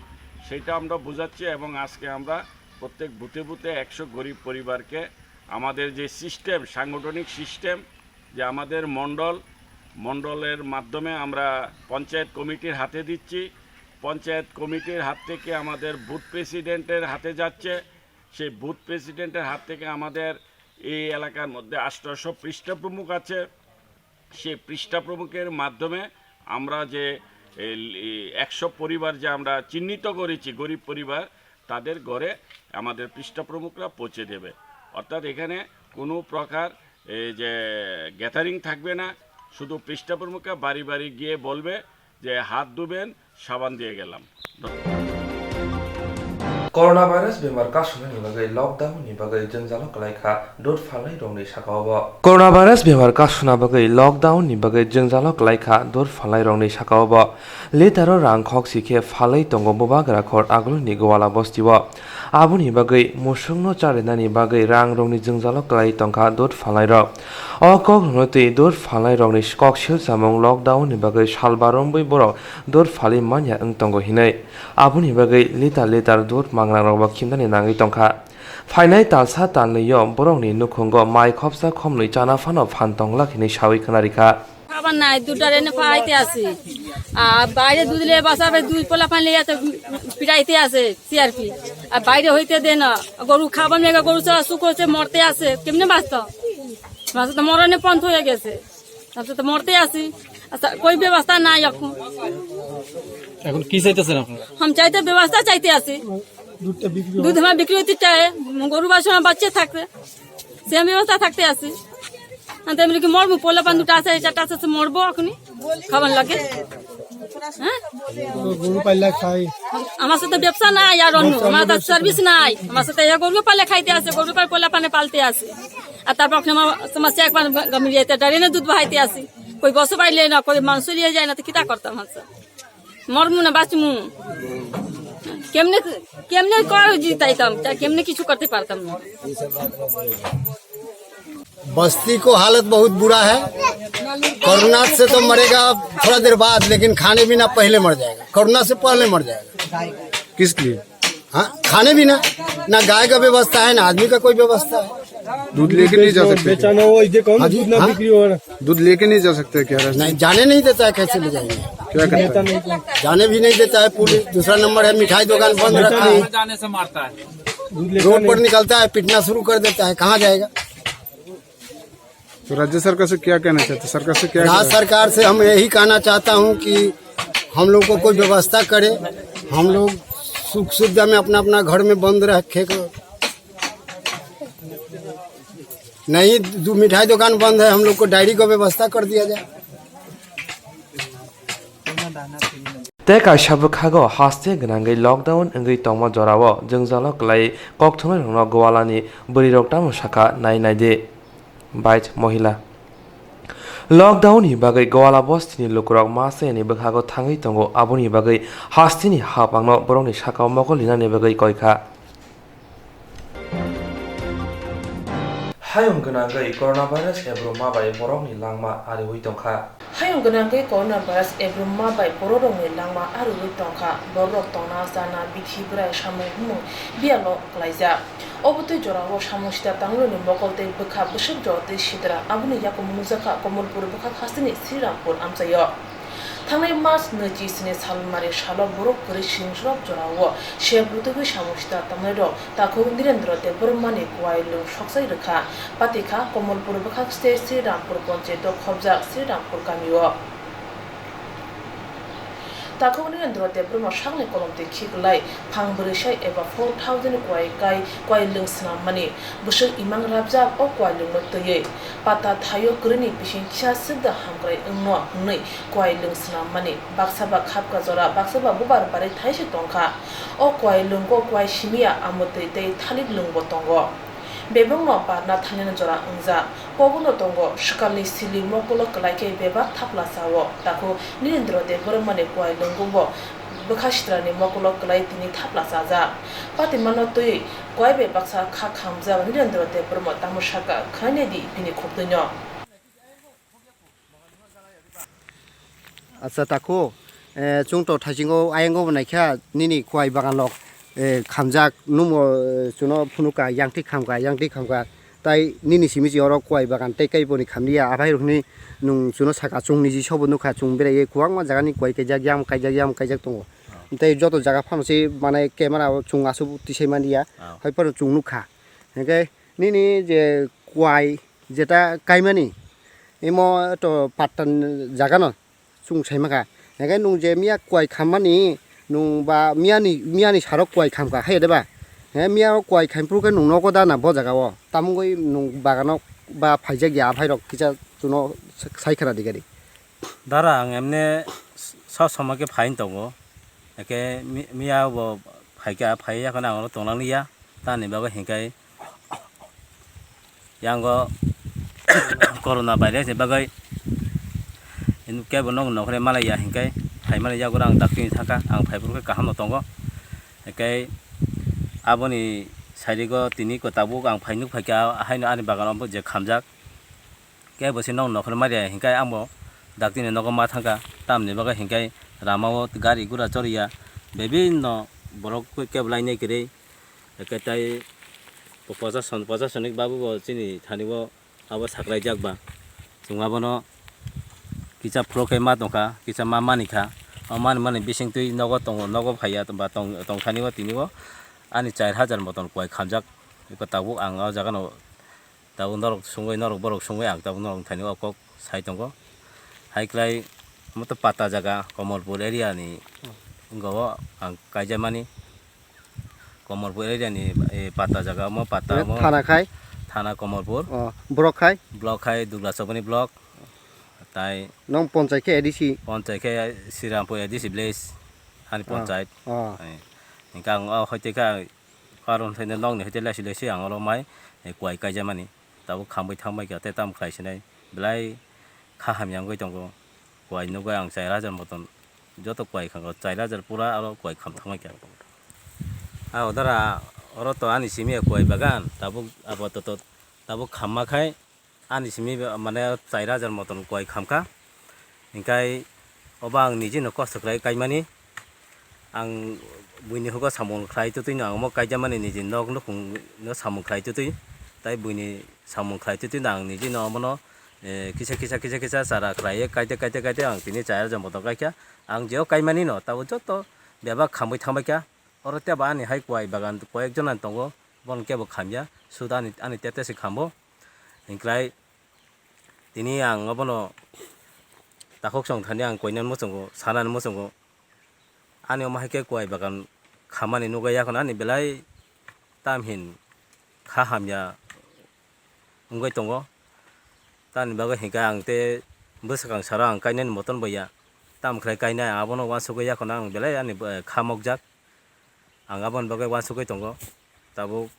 সেটা আমরা বোঝাচ্ছি। এবং আজকে আমরা প্রত্যেক বুথে বুথে একশো গরিব পরিবারকে আমাদের যে সিস্টেম, সাংগঠনিক সিস্টেম, যে আমাদের মণ্ডল, মণ্ডলের মাধ্যমে আমরা পঞ্চায়েত কমিটির হাতে দিচ্ছি, পঞ্চায়েত কমিটির হাত থেকে আমাদের বুথ প্রেসিডেন্টের হাতে যাচ্ছে, সেই বুথ প্রেসিডেন্টের হাত থেকে আমাদের এই এলাকার মধ্যে আঠারোশো পৃষ্ঠা প্রমুখ আছে, সেই পৃষ্ঠা প্রমুখের মাধ্যমে আমরা যে এই একশো পরিবার যে আমরা চিহ্নিত করেছি গরিব পরিবার, তাদের ঘরে আমাদের পৃষ্ঠা প্রমুখরা পৌঁছে দেবে। অর্থাৎ এখানে কোনো প্রকার এই যে গ্যাদারিং থাকবে না, শুধু পৃষ্ঠা প্রমুখরা বাড়ি বাড়ি গিয়ে বলবে যে হাত ধুবেন, সাবান দিয়ে গেলাম। Corona virus bemar kasumani bagwi lockdown ni bagwi jwngjalo kwlai kha dot phalnai rokni saka o bo. Corona virus bemar kasuna bagwi lockdown ni bagwi jwngjalo kwlai kha dot phalnai rokni saka o bo. Litaro rang khok si khe phalwi tongo Bubagra khor Aguluni Gwala bosti o. Aboni bagwi musukno charinani bagwi rang rokni jwngjalo kwlai tongkha dot phalnai rok. O kok rokno twi dot phalnai rokni kok sil samung lockdown ni bagwi sal barwmbwi borok dot phalwi manya wng tongo hinwi. Aboni bagwi litar litar dot mangrang rokbo khimnani nangwi tongkha. Phainai talsa talnwi o borokni nukhungo mai khopsa khomnwi chana phano phan tong glak hinwi sawi khwnarikha. খাবার নাই, দুধটা এনে খাইতে আসি। আর বাইরে দুধ লিয়ে বাসাবে, দুই পোলা পানি লিয়ে তো পিটাইতে আসে সিআরপি। আর বাইরে হইতে দে না, গরু খাবার মেঘা গরু সব শুকোছে, মরতে আসে, কেমনে বাঁচতো? বাঁচতে তো মরণে পন্থ হয়ে গেছে, বাঁচতে তো মরতে আসি। আচ্ছা, কই ব্যবস্থা নাই এখন। এখন কি চাইতেছেন আপনারা? हम चाहते व्यवस्था चाहते আসি। दूध तो बिक्री दूध हमारा बिक्री होती चाहे, গরু বাছুর আমার বাচ্চা থাকতে। সেম ব্যবস্থা থাকতে আসি। আর তেমনি কি মরবো, পোলা পান দুটো আছে, এই চারটা আছে, সে মরবো এখনই। খাবার লাগে। হ্যাঁ? গরু পাললে খাই। আমার সাথে ব্যবসা নাই আর অন্য, আমার তো সার্ভিস নাই। আমার সাথে এ গরু পালে খাইতে আসে, গরু পালে পোলা পানে পালতে আসে। আর তারপর ওখানে আমার সমস্যা একবার গ-, গ-, ইয়েতে ডাইরেক্ট দুধ বহাইতে আসি। কই বসো বাইলে না, কই মাংস নিয়ে যায় না, তো কিতা করতাম হাসা? মরমু না বাঁচমু? কেমনে, কেমনে করে জিতাইতাম? তা কেমনে কিছু করতে পারতাম না। बस्ती को हालत बहुत बुरा है। कोरोना से तो मरेगा थोड़ा देर बाद, लेकिन खाने बिना पहले मर जाएगा, कोरोना से पहले मर जाएगा। किस लिए? हाँ, खाने बिना, ना गाय का व्यवस्था है, ना आदमी का कोई व्यवस्था है। दूध लेके नहीं जा सकते क्या? बेचाना हो, इधर कौन हाँ जी, दूध ना हाँ? बिक्री हो रहा? दूध लेके नहीं जा सकते क्या रास्ते? नहीं, जाने नहीं देता है, कैसे ले जाएंगे? क्या करता है? जाने भी नहीं देता है पुलिस। दूसरा नंबर है, मिठाई दुकान बंद रखा है। जाने से मारता है। दूध लेता रोड पर नहीं। निकलता है, पीटना शुरू कर देता है, कहाँ जाएगा? तो राज्य सरकार से क्या कहना चाहते हैं? सरकार से क्या राज्य कहना सरकार से हम यही कहना चाहता हूँ कि हम लोग को कोई व्यवस्था करे, हम लोग सुख सुविधा में अपना अपना घर में बंद रखे को। नहीं, दो मिठाई दुकान बंद है, हम लोग को डायरी का व्यवस्था कर दिया जाए। Tei kaisa bwkhago haste gwnangwi lockdown wngwi tongma jorao jwngjalo kwlai koktwmai rokno Gwalani bwrwirok tamo sakha nai naidi. Bait mohila. Lockdown ni bagwi Gwala bostini lukurok ma sayani bwkhago thangwi tongo, aboni bagwi hasteni hapangno borokni sakao mokol rinani bagwi koikha. Hayung gwnangwi coronavirus ebru ma bai borokni langma ariwi tongkha. Hayung gwnangwi coronavirus ebru ma bai bororokni langma ariwi tongkha. Bororok tongna, chana, bithi, bwrai, samung humung biyalo klaijak. Obotwi jorao samung sita tangwini mokol tei bwkha bwswk jotwi sidra aboni yakumo nukjakha Komolpur bwkhak hasteni Srirampur amchaio. Thangnai March nwichi sni salmari salo borok kwrwi sringsorok jorao se bwtwgwi samung sita tangnairok takhuk Nirendra Debbarmani kwai lwng soksai rwkha. Patikha Komolpur bwkhak state Srirampur ponchayato khobjak Srirampur kamio. Takhuk Nirendra Debbarma sakni kolomtwi khiklai phang bwrwi sai eba four thousand kwai kai kwai lwng swnammani bwswk imang rabjak o kwai lwngno twiwi. Pata thaio kwrwini bising kisa swkda hamkrai wngno hwnwi kwai lwng swnammani baksa ba khapka jora, baksa ba bubar barwi thaise tongkha. O kwai lwngo kwai simiya, amwtwi tei thalik lwngbo tongo. Bebakno barna thangnani jora wngjak. Koguno tongo, swkalni sili mokulo kwlai khe bebak thapla chao. Takhuk Nirendra Debbarmani kwai lwngungbo bwkha sitrani mokulo kwlai tini thapla chajak. Patimano twiwi kwai bai baksa kha khamjak Nirendra Debbarma tamo sakha, khwnaina di bini khukdwino. Acha, takhuk, Eh, chwng to thaisingo ayang bo naikha nini kwai bagan rok, eh, khamjak numo, eh, chuno phunukha yangtwi khamkha yangtwi khamkha tai nini simi si oro kwai bagan tei kai boni khamliya aphai rok hwnwi nwng chuno saka chwng niji sobo nukha chwng beraiwi kwbangma jagani kwai kaijak yam kaijak yam kaijak tongo. Tei joto jaga phano se mane camera o chwng aswk tisai manya hai phano chwng nukha. Hwnkhe nini je kwai jeta kaimani imo to pattan jagano chwng sai mankha. Hwnkhe nwng je miya kwai khammani nwng ba miyani miyani saro kwai khamkha hai de ba? He miya o kwai khaimphru khe nwng nogo da na bo jaga o? Tamungwi nwng bagano ba phaijak ya aphai rok kisa chuno sai khna di gari. Dara ang emne so somoi khe phain tongo. Hwnkhe mi-, miya bo phaikha phaiya kheno ang oro tonglang liya. Tamni bagwi hwnkhe Yango corona virus ni bagwi kebo nog nokhre malaiya hinkai phaimani yago ang dakti thangkha ang phaiphuru khe kaham no tongo. Hinkai aboni side o tini ko tabuk ang phai nuk phaikha haino ani bagan o je khamjak kebo se nog nokhre malaiya hinkai amo dakti ni nogo ma thangkha tamni bagwi hinkai rama o gari gura choriya bebinno borok kebo lainai kwrwi. Hwnkhe tei bo pochason, pochasonik babu bo chini thani o abo saklaijak ba. Chwng abono kisa phuru khe ma tongkha, kisa ma manikha. O mani mani bisingtwi nogo tongo, nogo phaiya ba tong, tongthani o tini o ani char hajar moton kwai khamjak. Eko tabuk ang o jaga no tabuk norok sungwi, norok borok sungwi ang tabuk norok thani o kok sai tongo. Hai klai omo to pata jaga Komolpur area ni wngka o ang kaijamani. Komolpur area ni, eh, pata jaga omo, pata omo. Thana khai? Thana Komolpur. Oh, block khai? Block khai Dugla Chopani block. Tai nong ponchai khe A D C? Ponchai khe Srirampur A D C village. Ani ponchai. Oh. Eh, hingke ang o hoite kha karon thaino nokni hoite lesi lesi ang oro mai, eh, kuai kaijamani. Tabuk khambai thangbai kha tei tamo khlai sinai belai kha hamya wngwi tongo. Kuai nugwi ang char hajar moton joto kuai khango char hajar pura aro kuai kham thangbai kha. A odara oro to ani simi kuai bagan tabuk apatot tabuk khamma khai ani simi mane char hajar moton kuai khamkha. Hinkhe obo ang niji no kosto khlai kaimani. Ang buini hugo samung khlai twtwi no ang omo kaijamani niji nok nukhung no samung khlai twtwi. Tai buini samung khlai twtwi no ang niji no omono, eh, kisa kisa kisa kisa chara khlaiwi kaite kaite kaite ang tini char hajar moton kaikha. Ang jeo kaimani no tabuk joto bebak khamwi thangbaikha. Oro tei bo ani hai kuai bagan koyek jona tongo, bono kebo khamya, suda ani, ani tete se khambo. Hinklai tini ang obono takhuk song thani ang koinani muchungo, sanani muchungo. Ani omo hai khe kuai bagan khamani nugwi yakhwno ani belai tamhin kha hamya wngwi tongo. Tamni bagwi hinkhe ang tei bwswkang saro ang kainani moton bo ya. Tamo khlai kainai ang abono uansugwi yakhwno ang belai ani, eh, kha mokjak. Ang aboni bagwi uansugwi tongo. Tabuk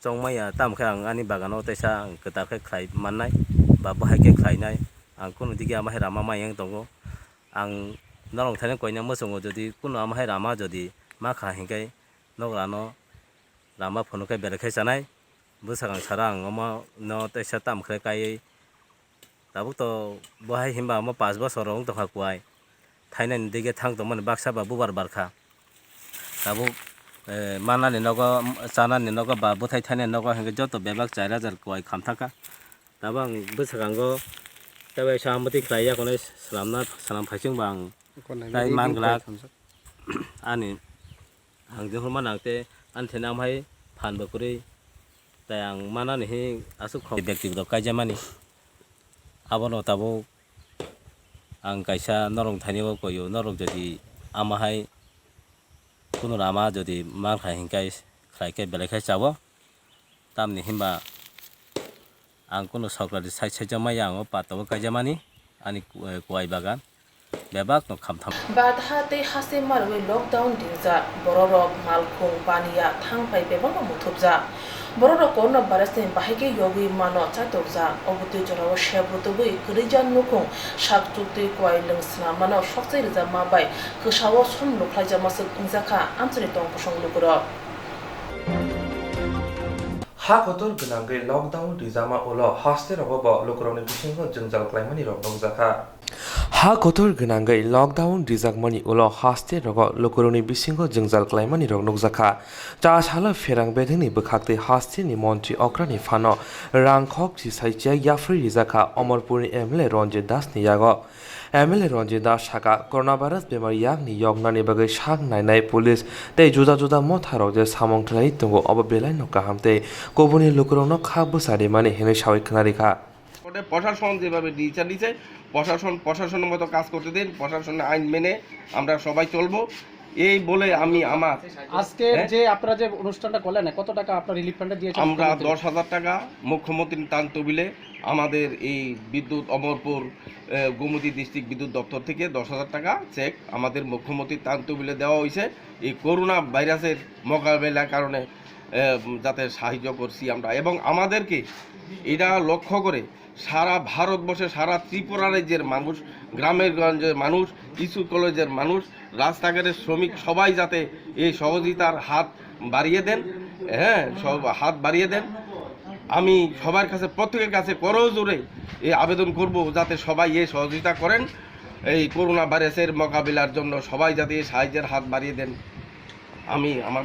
chongmaya tamo khe ang ani bagano teisa ang kwtal khe khlai mannai ba bahai khe khlainai. Ang kunu digi ama hai rama mayang tongo. Ang norok thaino koina muchungo jodi kunu ama hai rama jodi ma kha hinkhe nok rano rama phunuk khe belai khe chanai. Bwsakang sara ang omo no teisa tamo khe kaiwi tabuk to bo hai hinba omo pash bosor rok wng tongkha kuai. Thainani digi thang tongmani baksa ba bubar barkha. Tabuk, eh, manani nogo, chanani nogo ba bwthai thainani nogo hinkhe joto bebak char hajar kuai kham thangkha. Tabuk ang bwsakango tei bai sa hamati khlai yakhwno swnamna, swnam phaising ba ang tai man glak. Ani Ang jehor mano ang tei ani thani amhai phan bo kwrwi, tai ang manani hi aswk khok bektigoto kaijamani. Abono tabuk ang kaisa norok thani o koyo, norok jodi amahai kunu rama jodi mankha hinkhe khlai khe belai khe chao. Tamni hinba ang kunu sokrati side side o maya ang o patao kaijamani ani ku-, eh, kuai bagan bebak no khamtham. Batha tei haste marwi lockdown ringjak, bororok malkhung, paniya, thangphai bebakno muthupjak. Bororok corona virus ni bahai khe yogwi mano chaitokjak. Obo twi jorao sep rwtubwi kwrwija nukhung sak chuktwi kuai lwng swnam mano sokchai rwjakma bai kwsao som lukhlaijakma swk wngjakha amchaini tong kosong lukurok. Ha kotor gwnangwi lockdown rijama ulo haste rogo bo lukurokni bisingo jwngjal klaimani rok nukjakha. Ha kotor gwnangwi lockdown rijakmani ulo haste rogo lukurokni bisingo jwngjal klaimani rok nukjakha. Cha salo pherang bedengni bwkhaktwi hasteni montri okrani phano rangkhok chisai chek yapharwi rijakha Omorpurni M L A Ranjit Dasni yago. M L A Ranjit Das saka, coronavirus bemar yakni yoknani bagwi sak nainai police tei juda juda motharok je samung khlai tongo, obo belaino kaham tei kubuni lukurokno kha bwsa rimani hinwi sawi khwnarikha. পরে প্রশাসন যেভাবে ডিসিশন নিছে, প্রশাসন প্রশাসনের মতো কাজ করতে দিন, প্রশাসনের আইন মেনে আমরা সবাই চলবো। এই বলে আমি আমার আজকের হ্যাঁ? যে আপনারা যে অনুষ্ঠানটা করলেন, কত টাকা আপনার রিলিফ ফান্ডে দিয়েছেন? আমরা কত দিন? দশ হাজার টাকা মুখ্যমন্ত্রী তান তহবিলে আমাদের এই বিদ্যুৎ অমরপুর, এ, গোমতী ডিস্ট্রিক্ট বিদ্যুৎ দপ্তর থেকে দশ হাজার টাকা চেক আমাদের মুখ্যমন্ত্রী তান তহবিলে দেওয়া হয়েছে। এই করোনা ভাইরাসের মোকাবেলার কারণে, এ, যাতে সাহায্য করছি আমরা এবং আমাদেরকে এটা লক্ষ্য করে সারা ভারতবর্ষে, সারা ত্রিপুরা রাজ্যের মানুষ, গ্রামের গঞ্জের মানুষ, স্কুল কলেজের মানুষ, রাস্তাঘাটের শ্রমিক সবাই যাতে এই সহযোগিতার হাত বাড়িয়ে দেন, হ্যাঁ, সব হাত বাড়িয়ে দেন। আমি সবার কাছে, প্রত্যেকের কাছে করজোড়ে এই আবেদন করব, যাতে সবাই এই সহযোগিতা করেন, এই করোনা ভাইরাসের মোকাবিলার জন্য সবাই যাতে এই সাহায্যের হাত বাড়িয়ে দেন। আমি আমার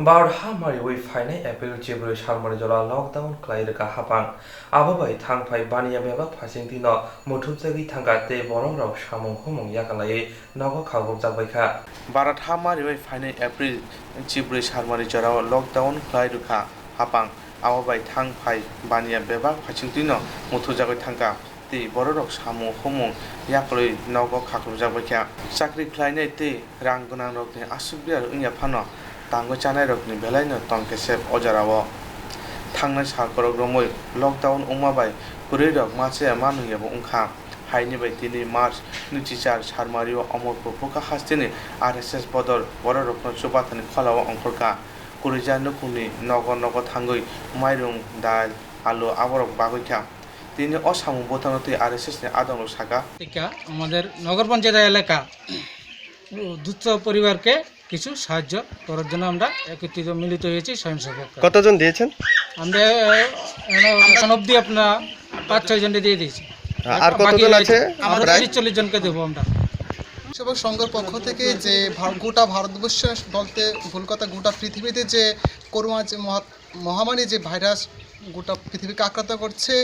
Barha mariwi phainai April chibrwi salmani jora lockdown khlai rwkha haphang. Abo bai thang phai baniya bebak phaisingtwino muthubjagwi thangkha tei borok rok samung humung yakalaiwi nogo khakbokjak bai kha. Bharat ha mariwi phainai April chibrwi salmani jorao lockdown khlai rwkha haphang. Abo bai thang phai baniya bebak phaisingtwino muthubjagwi thangkha. Tei bororok samung humung yaklwi nogo khaklubjak bai kha. Chakri khlainai tei rang gwnangrokni aswk biyar wngya phano tangwi chanairokni belaino tong kesep o jorao. Thangnai sal kwrwk romwi lockdown wngma bai kwrwirok ma chaya ma nungyabo wngkha. Haini bai tini March nwichichar salmario Omorpur Bukha hasteni R S S bodol bororokno chubathani kholao ongkhorkha. Kwrwija nukhungni nogo nogo thangwi mairung, dal, alu aborok bagwi kha. Tini o samung bwthangno twi R S S ni adongrok saka. এলাকা, আমাদের নগর পঞ্চায়েত এলাকা, দুশো পরিবারকে কিছু সাহায্য করার জন্য আমরা একত্রিত মিলিত হয়েছি স্বয়ংসেবক। কতজন দিয়েছেন? আমরা, আহ, এখন অবধি আপনার পাঁচ ছয় জনকে দিয়ে দিয়েছি। আর বাকি কতজন রয়েছে। আছে? আমাদের প্রায় তিরিশ চল্লিশ জনকে দেবো আমরা। স্বয়ংসেবক সংঘের পক্ষ থেকে যে ভার-, গোটা ভারতবর্ষে বলতে ভুল কথা, গোটা পৃথিবীতে যে করোনা যে মহা-, মহামারী যে ভাইরাস গোটা পৃথিবীকে আক্রান্ত করছে,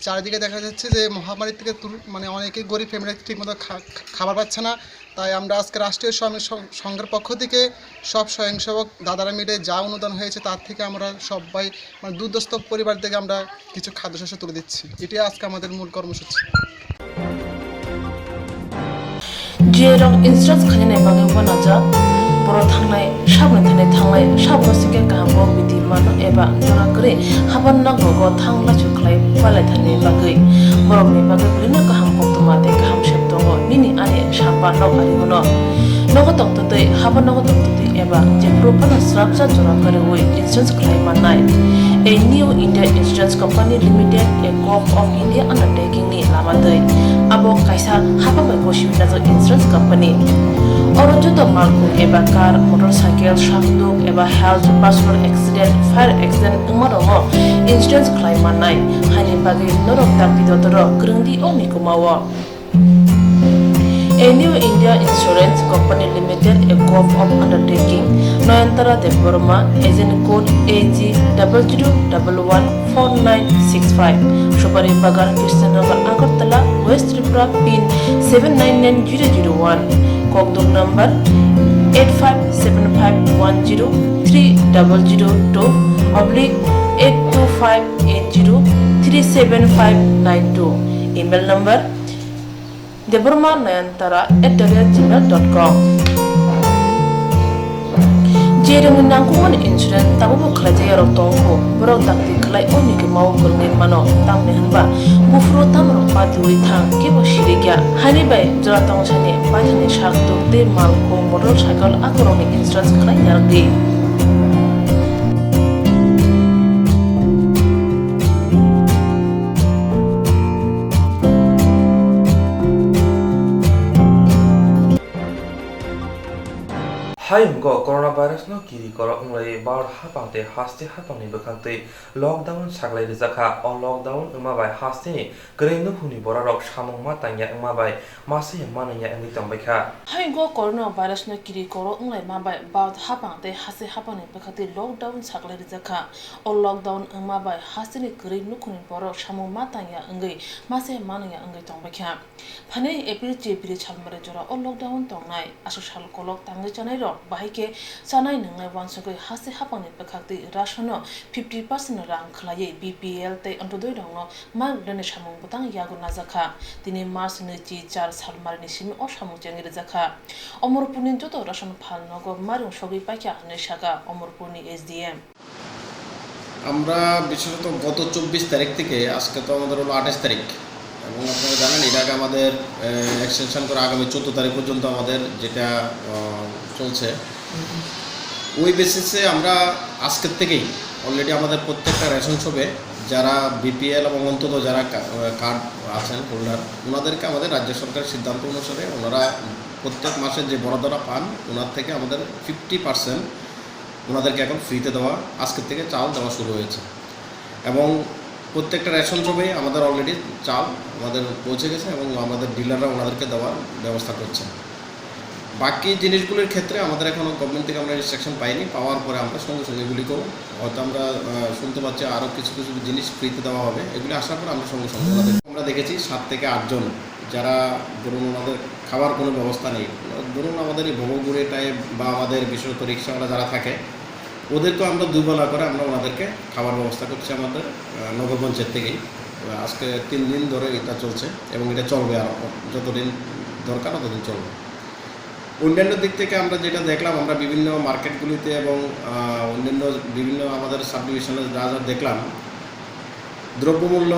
চারিদিকে দেখা যাচ্ছে যে মহামারী থেকে তুল-, মানে অনেকেই গরিব ফ্যামিলি ঠিকমতো খা-, খাবার পাচ্ছে না। তাই আমরা আজকে রাষ্ট্রীয় স্বয়ং-, সং-, সংঘের পক্ষ থেকে সব স্বয়ংসেবক দাদারা মিলে যা অনুদান হয়েছে তার থেকে আমরা সবাই মানে দুর্দস্ত পরিবার থেকে আমরা কিছু খাদ্যশস্য তুলে দিচ্ছি। এটাই আজকে আমাদের মূল কর্মসূচি। Jirok insurance khainani bagwi uanajak, borok thangnai, saboni thani thangnai, saboni singkhe kaham kok bidi mano eba jora kwrwi haban nok rogo thang lachu khlai palai thani bagwi. Borokni bagwi belino kaham koktwma tei kaham sep tongo, nini ani samba nok ari hwno. Nogo tongtwtwi, haban nogo tongtwtwi eba jephuru phano srapsa jora kwrwi insurance khlai mannai. A New India Insurance Company Limited, a Gov of India undertaking ni lama twi. Abo kaisa haphang bai gosiwi najak insurance company. Oro joto malkhung eba car, motorcycle, sakduk eba health, personal accident, fire accident wngma rokno insurance khlai mannai. Haini bagwi norok dakti dotoro kwrwngdi o mikumao. A New India Insurance Company Limited, a Gov of undertaking, Nayantara Debbarma, agent code A G double zero double one four nine six five, Subari Bagan, Krishnanagar, Agartala, West Tripura, pin seven nine nine zero zero one, kokduk number eight five seven five one zero three double zero two oblique eight two five eight zero three seven five nine two, email number Debbarma Nayantara at the rate gmail dot com. Jerokni nangkukmani insurance tabukbo khlaijak yarok tongo, borok dakti khlai o mikimao kwrwngwi mano, tamni hwnba buphuru tamrok patiwi thang kebo sirikya. Haini bai jora tongsani paithani sak tuk tei malkhung motorcycle akorokni insurance khlai narwkdi. Hayungo coronavirus no kiri koro wnglai Bharat hapang tei haste hapang ni bwkhak twi lockdown saklai rijak kha. O lockdown wngma bai haste ni kwrwi nukhung ni borok rok samung ma tangya wngma bai masa ya manung ya wngwi tongbai kha. Hayungo coronavirus no kiri koro wnglai ma bai Bharat hapang tei haste hapang ni bwkhak twi lockdown saklai rijak kha. O lockdown wngma bai haste ni kwrwi nukhung ni borok samung ma tangya wngwi masa ya manung ya wngwi tongbai kha. Phainai April chibiri salmari jora o lockdown tongnai. Aswk sal kolok tangwi chanai rok bahai khe chanai nwngnai uansugwi haste hapang ni bwkhak twi ration no fifty percent rang khwlaiwi B P L tei Antyodoi rok no ma rwnani samung bwtang yago najak kha. Tini March nwi chi char salmari ni simi o samung chengwi rijak kha. Omorpur ni joto ration phal nogo ma rwng sogwi paikha hwnwi sakha Omorpur ni S D M. আমরা বিশেষত গত চব্বিশ তারিখ থেকে, আজকে তো আমাদের হলো আঠাশ তারিখ, এবং আপনারা জানেন এর আগে আমাদের এক্সটেনশন করে আগামী চোদ্দ তারিখ পর্যন্ত আমাদের যেটা আহ, চলছে, ওই বেসিসে আমরা আজকের থেকেই অলরেডি আমাদের প্রত্যেকটা রেশন শপে যারা বিপিএল এবং অন্তত যারা কার্ড আছেন হোল্ডার, ওনাদেরকে আমাদের রাজ্য সরকারের সিদ্ধান্ত অনুসারে ওনারা প্রত্যেক মাসে যে বরাদ্দটা পান, ওনার থেকে আমাদের ফিফটি পার্সেন্ট ওনাদেরকে এখন ফ্রিতে দেওয়া, আজকের থেকে চাল দেওয়া শুরু হয়েছে। এবং প্রত্যেকটা রেশন শপে আমাদের অলরেডি চাল আমাদের পৌঁছে গেছে এবং আমাদের ডিলাররা ওনাদেরকে দেওয়ার ব্যবস্থা করছেন। বাকি জিনিসগুলির ক্ষেত্রে আমাদের এখনও গভর্নমেন্ট থেকে আমরা ইনস্ট্রাকশন পাইনি, পাওয়ার পরে আমরা সঙ্গে সঙ্গে এগুলিকেও হয়তো আমরা আহ, শুনতে পাচ্ছি আরও কিছু কিছু জিনিস ফ্রিতে দেওয়া হবে, এগুলি আসার পর আমরা সঙ্গে সঙ্গে ওনাদের, আমরা দেখেছি সাত থেকে আটজন যারা, ধরুন, ওনাদের খাবার কোনো ব্যবস্থা নেই, ধরুন, আমাদের এই ভবঘুরে টাইপ বা আমাদের বিশেষত রিক্সাওয়ালা যারা থাকে, ওদেরকে আমরা দুবেলা করে আমরা ওনাদেরকে খাবার ব্যবস্থা করছি আমাদের আহ, নগর পঞ্চায়েত থেকেই। আহ, আজকে তিন দিন ধরে এটা চলছে এবং এটা চলবে আরও, যতদিন দরকার ততদিন চলবে। অন্যান্য দিক থেকে আমরা যেটা দেখলাম, আমরা বিভিন্ন মার্কেটগুলিতে এবং আহ, অন্যান্য বিভিন্ন আমাদের সাবডিভিশনে যা যা দেখলাম, দ্রব্যমূল্য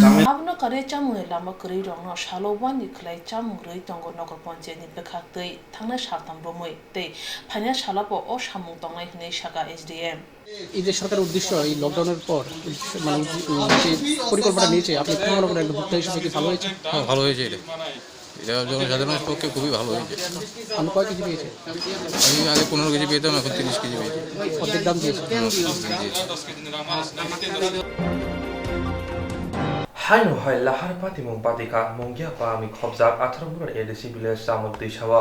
দামে Abono karwi chamungni lama kwrwi rokno salo uani khlai chamung rwi tongo nogor ponchayat ni bwkhak twi thangnai saltham romwi tei phainai salo bo o samung tongnai hwnwi sakha S D M. এই যে সরকারের উদ্দেশ্য এই লকডাউনের পর মানে উদ্দে- উম, যে পরিকল্পনা নিয়েছে, আপনি কি মনে করেন, একটা ভোক্তা হিসেবে কি ভালো হয়েছে? হ্যাঁ, ভালো হয়েছে এটা। এটা জনসাধারণের পক্ষে খুবই ভালো হয়েছে। আপনি কয় কেজি পেয়েছেন? আমি আগে পনেরো কেজি পেতাম, এখন তিরিশ কেজি পেয়েছি। অর্ধেক দাম দিয়েছে। হ্যাঁ, অর্ধেক দাম দিয়েছে। Haino hai lahar patimung patikha mungya pami khobjak atharo mura A D C village Chamuk Dwisao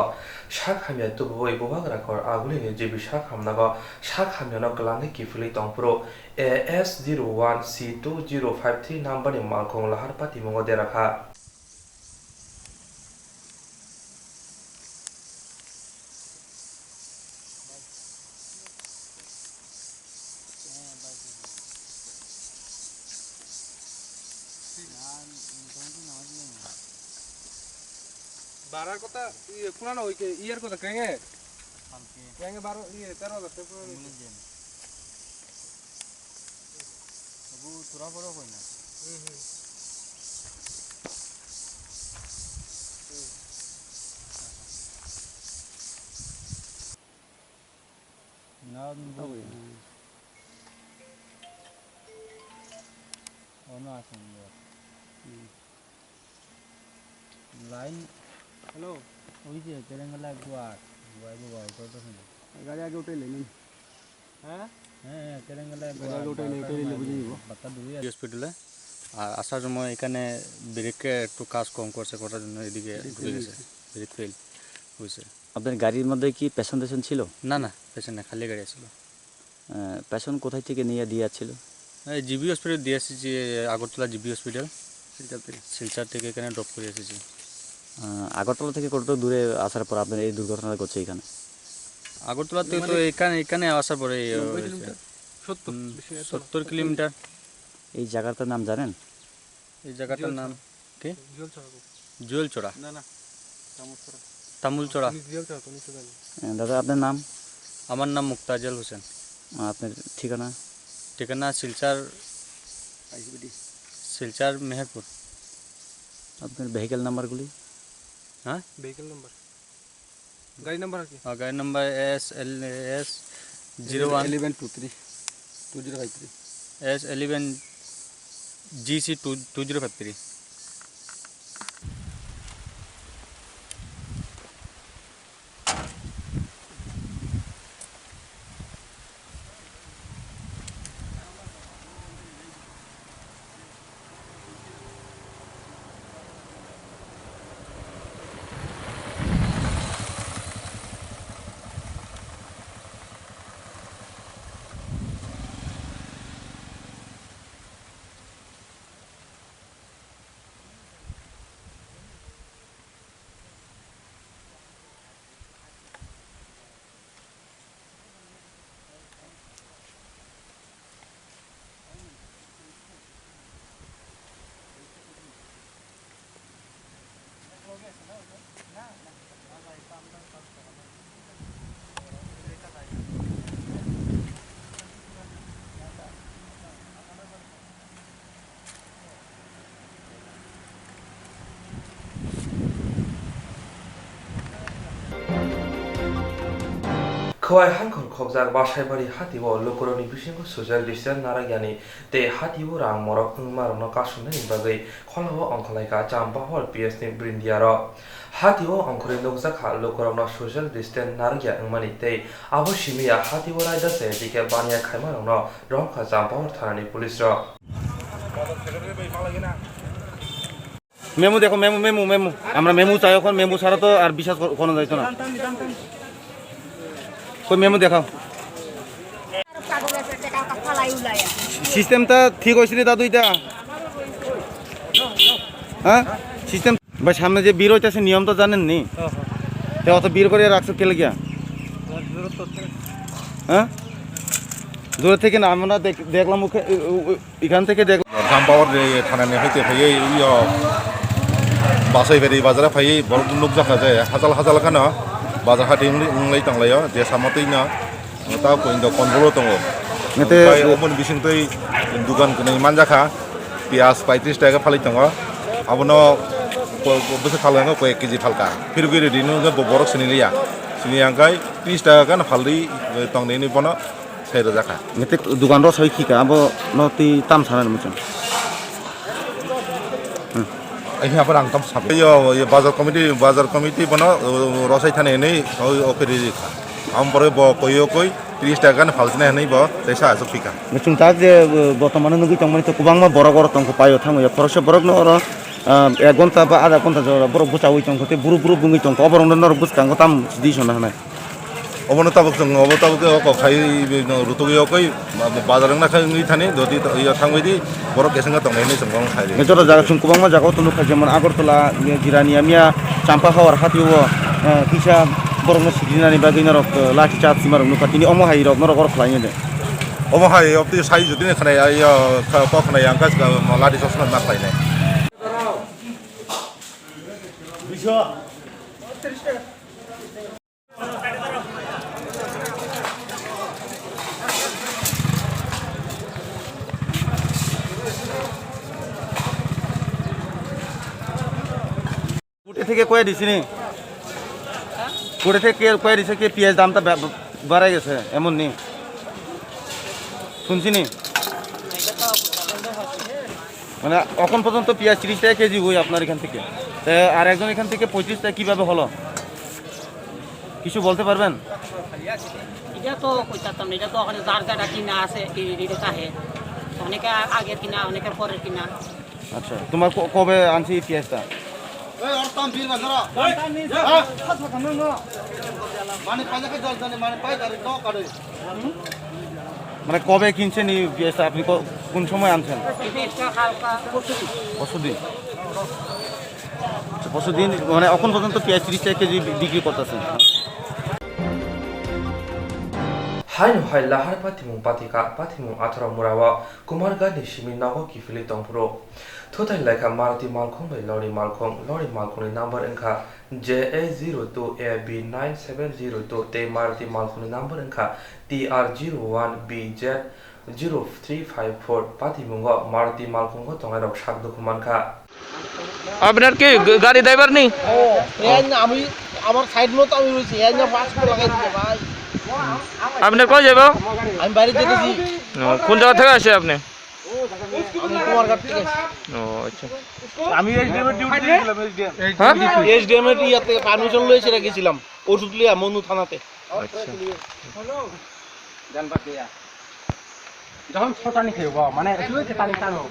sak hamya tubuwi bubagra khor agulini jibi sak hamnago sak hamyano kwlangwi kiphilwi tongphuru A S zero one C two zero five three number ni malkhung lahar patimungo derakha. বারার কথা, ইয়ে, পুরানো হইকে, ইয়ার কথা, কেঙ্গে? কালকে। কেঙ্গে বারো, ইয়ে, তেরো হাজার টাকা পুরানো হইকে। তবু তোরা বড় কই না। হুম, হুম। হুম। না, আমি বলি না। অন্য আসুন, বল। হুম। Line hello. ওই যে তেলেঙ্গানা গোয়া, গোয়া, গোয়া, ওটা তো শুনে। গাড়ি আগে উঠে লেনি। হ্যাঁ? হ্যাঁ, হ্যাঁ, তেলেঙ্গানা গাড়ি গোয়া, আগে উঠে নেই, উঠে নিলে বুঝে নিব। বাতা দূরে আছে। হসপিটালে। আর আসার সময় এখানে ব্রেকে একটু কাজ কম করছে, করার জন্য এদিকে ব্রেক ঘুরে ফেল গেছে। হয়েছে। ব্রেক ফেল হয়েছে। আপনার গাড়ির মধ্যে কি পেশেন্ট টেশেন্ট ছিল? না, না, পেশেন্ট না, খালি গাড়ি ছিল। আহ, পেশেন্ট কোথায় থেকে নিয়ে দিয়ে যাচ্ছিল? এই জিবি হসপিটাল দিয়ে এসেছি, আগরতলা জিবি হসপিটাল। শিলচর থেকে? শিলচর থেকে এখানে ড্রপ করে এসেছি। আহ, আগরতলা থেকে কতটা দূরে আসার পর আপনার এই দুর্ঘটনাটা ঘটছে এখানে? আগরতলা থেকে তো মানে এখানে, এখানে আসার পরে এই নব্বই হয়েছে। কিলোমিটার? সত্তর, হুম, বেশি এত না। সত্তর কিলোমিটার। এই জায়গাটার নাম জানেন? এই জায়গাটার নাম কি? জুয়েল ছড়া। জুয়েল ছড়া। না, না, তামুল ছড়া। তামুল ছড়া। উনি জুয়েল ছড়া, উনি তো জানি। হ্যাঁ, দাদা, আপনার নাম? আমার নাম মুক্তাজল হোসেন। আর আপনার ঠিকানা? ঠিকানা শিলচর, আইসিবিডি। শিলচর মেহেরপুর। আপনার ভেহিকেল নাম্বারগুলি? হ্যাঁ? Vehicle number. গাড়ি নাম্বার আর কি? আহ, গাড়ি number S L S zero one eleven two three two zero five three. S eleven G C two, two zero five three. Khowai Hangkhor khobjak Basaibari hatio lukurokni bisingo social distance narakyani tei hatio rang morok wngmarokno kasumnani bagwi kholao ongkhorlaikha Champahor P S ni Brindiarok. Hatio ongkhorwi nukjakha lukurokno social distance narwkya wngmani tei abo simiya hatio raida se dike baniya khaimarokno romkha Champahor thanani police rok. Memo দেখো, memo, memo, memo. আমরা মেমো চাই এখন, মেমো ছাড়া তো আর বিশ্বাস কর-, করানো যাইতো না। কই মেমো দেখাও। সিস্টেমটা ঠিক হয়েছে রে দাদু এটা? হ্যাঁ? সিস্টেম ভাই, সামনে যে ভিড় হইতেছে, নিয়ম তো জানেন নি? হ্যাঁ, হ্যাঁ। তো অত ভিড় করে রাখছো কে লাগিয়া? হ্যাঁ, দূরত্ব হচ্ছে। হ্যাঁ? দূরে থেকে না, আমরা দেখ-, দেখলাম ওকে, ও-, ও-, এখান থেকে দেখ- Champahor de thanani haite phaiwi yo Basaibari bazar phaiwi borok nukjakha je hajal hajal kheno bazar hati wngwi, wngwi tonglaio je samotwino ta koindo control o tongo. Nete- Omo ni bisingtwi dukan kwnwi manjakha, piyaj paitris taka phalwi tongo, abono ko-, ko-, bwswk phalkha koi ek kg phalkha, phirogwi rwdi hwnkhe bo borok siniliya, siniya hwnkhe tris taka gana phalwi tongdi hinwi bono. Sai rwjakha. Nete dukan rw soi khika abo no twi tam sana ni muchung. Ahi apa rang tam sabi. Yo, yo bazar committee, bazar committee bono, uh, rosai thani hinwi, o, o kiri rikha. Am pore bo koi o koi, tris taka ni phalsina hinwi bo, tei sa asuk khika. Muchung tak je, uh, bortomano nugwi tongmani to kwbangma borok oro tongkho paio thango ya. Khoroksa borok no oro, uh, ek ghonta ba adha ghonta jora borok bwchaui tongkho, tei buru buru bungwi tongkho. Oborok no norok bwskango tam sidi sona hinai. Obono tabuk chwng, obo tabuk khe o kok khai rutugwi o koi bazar wngna khai wngwi thani, doti to iya thangwi di, borok kesengno tongnai hinwi chwng bono khai di. Joto jaga chwng kwbangma jaga o tongkha, jemon Agartala, Jirania miya, Champahor hatio, eh, kisa borokno sikrinani bagwi norok, eh, lathi charge simarok nukha, tini omo hai rok norok oro khlainai de. Omo hai opti sai jotini khnai, iya kha-, kok khnai ang kha, lathi charge ma khlainai. কোর্টে থেকে কয়ে দিছিনি? কোর্টে থেকে কে কয়ে দিছে কি পিঁয়াজ দামটা বা-, বা-, বাড়াই গেছে, এমন নি? শুনছিনি? মানে, এখন পর্যন্ত পিঁয়াজ ত্রিশ টাকা কেজি ওই আপনার এখান থেকে। তে, আর একজন এখান থেকে পঁয়ত্রিশ টাকা কিভাবে হলো? কিছু বলতে পারবেন? এটা তো কইতাম না, এটা তো ওখানে যার যারা কিনা আছে, এই রেটে চাহে। অনেকে আগের কিনা, অনেকে পরের কিনা। আচ্ছা, তোমার ক-, কবে আনছি এই পিঁয়াজটা? এই, ওর দাম বিল বাজারো। হ্যাঁ? মানে, পাঁচ হাজার দশ জনে, মানে, পাঁচ তারিখ ন কাটে। মানে, কবে কিনছেন এই পিঁয়াজটা? আপনি ক-, কোন সময় আনছেন? এই পিঁয়াজটা কালকা পরশু দিন। পরশু দিন? আচ্ছা, পরশু দিন, মানে, এখন পর্যন্ত পিঁয়াজ ত্রিশ টাকা কেজি বি-, বিক্রি করতেছেন। Haino hai lahar pathimung pathika, pathimung atharo murao Kumarghat ni simi nogo kiphilwi tongphuru. Thuthai laikha Maruti malkhung bai lorry malkhung, lorry malkhungni number wngkha J A zero two A B nine seven zero two tei Maruti malkhungni number wngkha T R zero one B Z zero three five four. Patimungo Maruti malkhungo tongnairok sak dukhu mankha. আপনার কি গ-, গাড়ি ড্রাইভার নেই? ও, এই না, আমি আমার সাইড মতো আমি রয়েছি, এই না পাঁচ করে লাগাই দিতে ভাই। আপনি কই যাবেন? আমি বাইরে যেতেছি। ও, কোন জায়গা থেকে আসে আপনি? আমি কুমারঘাট থেকে আসছি। ও, আচ্ছা। আমি এসডিএম এর ডিউটি দিয়েছিলাম, এসডিএম। হ্যাঁ? এসডিএম এর ইয়াতে পারমিশন লয়ে সেটা গেছিলাম, ওষুধ লিয়া মনু থানাতে। আচ্ছা। জান বাদ দিয়া। যখন ছটানি খেয়ে বাবা, মানে, তুই খেতানি টানো।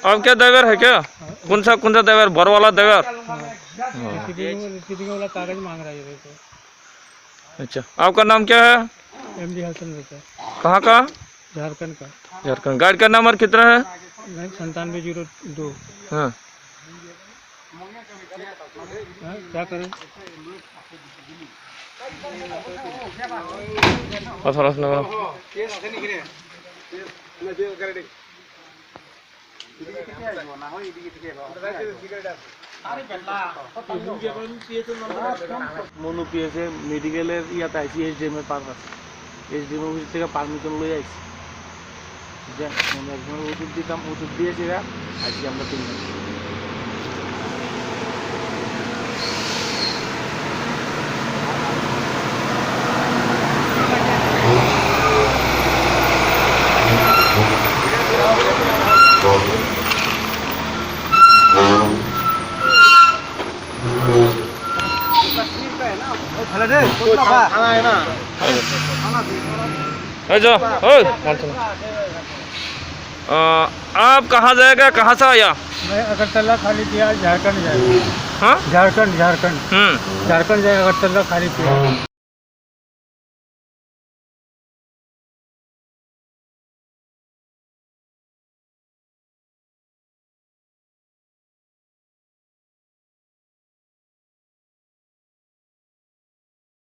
अब क्या ड्राइवर है क्या? कौन सा, कौन सा ड्राइवर? बड़ वाला ड्राइवर? हाँ। रिसीविंग, रिसीविंग वाला कागज मांग रहा है, देखो। अच्छा, आपका नाम क्या है? एमडी हसन रहता है। कहाँ का? झारखंड का। झारखंड। गाड़ी का नंबर कितना है? नहीं, संतानवे जीरो दो। हाँ। हाँ, क्या करें? Othoro sini kono. মনু পিএসএ মেডিকেলের ইয়াতে আইছি, এসডিএম এর পারপাস, এসডিএম অফিস থেকে পারমিশন লই আইছি। যে মনে একজন ওষুধ দিতাম, ওষুধ দিয়েছে এরা, আইছি আমরা তিনজন। ए जो, ओए, मान्छे। अ, आप कहाँ जाएगा, कहाँ से आया? मैं अगरतला खाली पिया, झारखंड जाएगा। हाँ? झारखंड, झारखंड। हम्म। झारखंड जाएगा, अगरतला खाली पिया।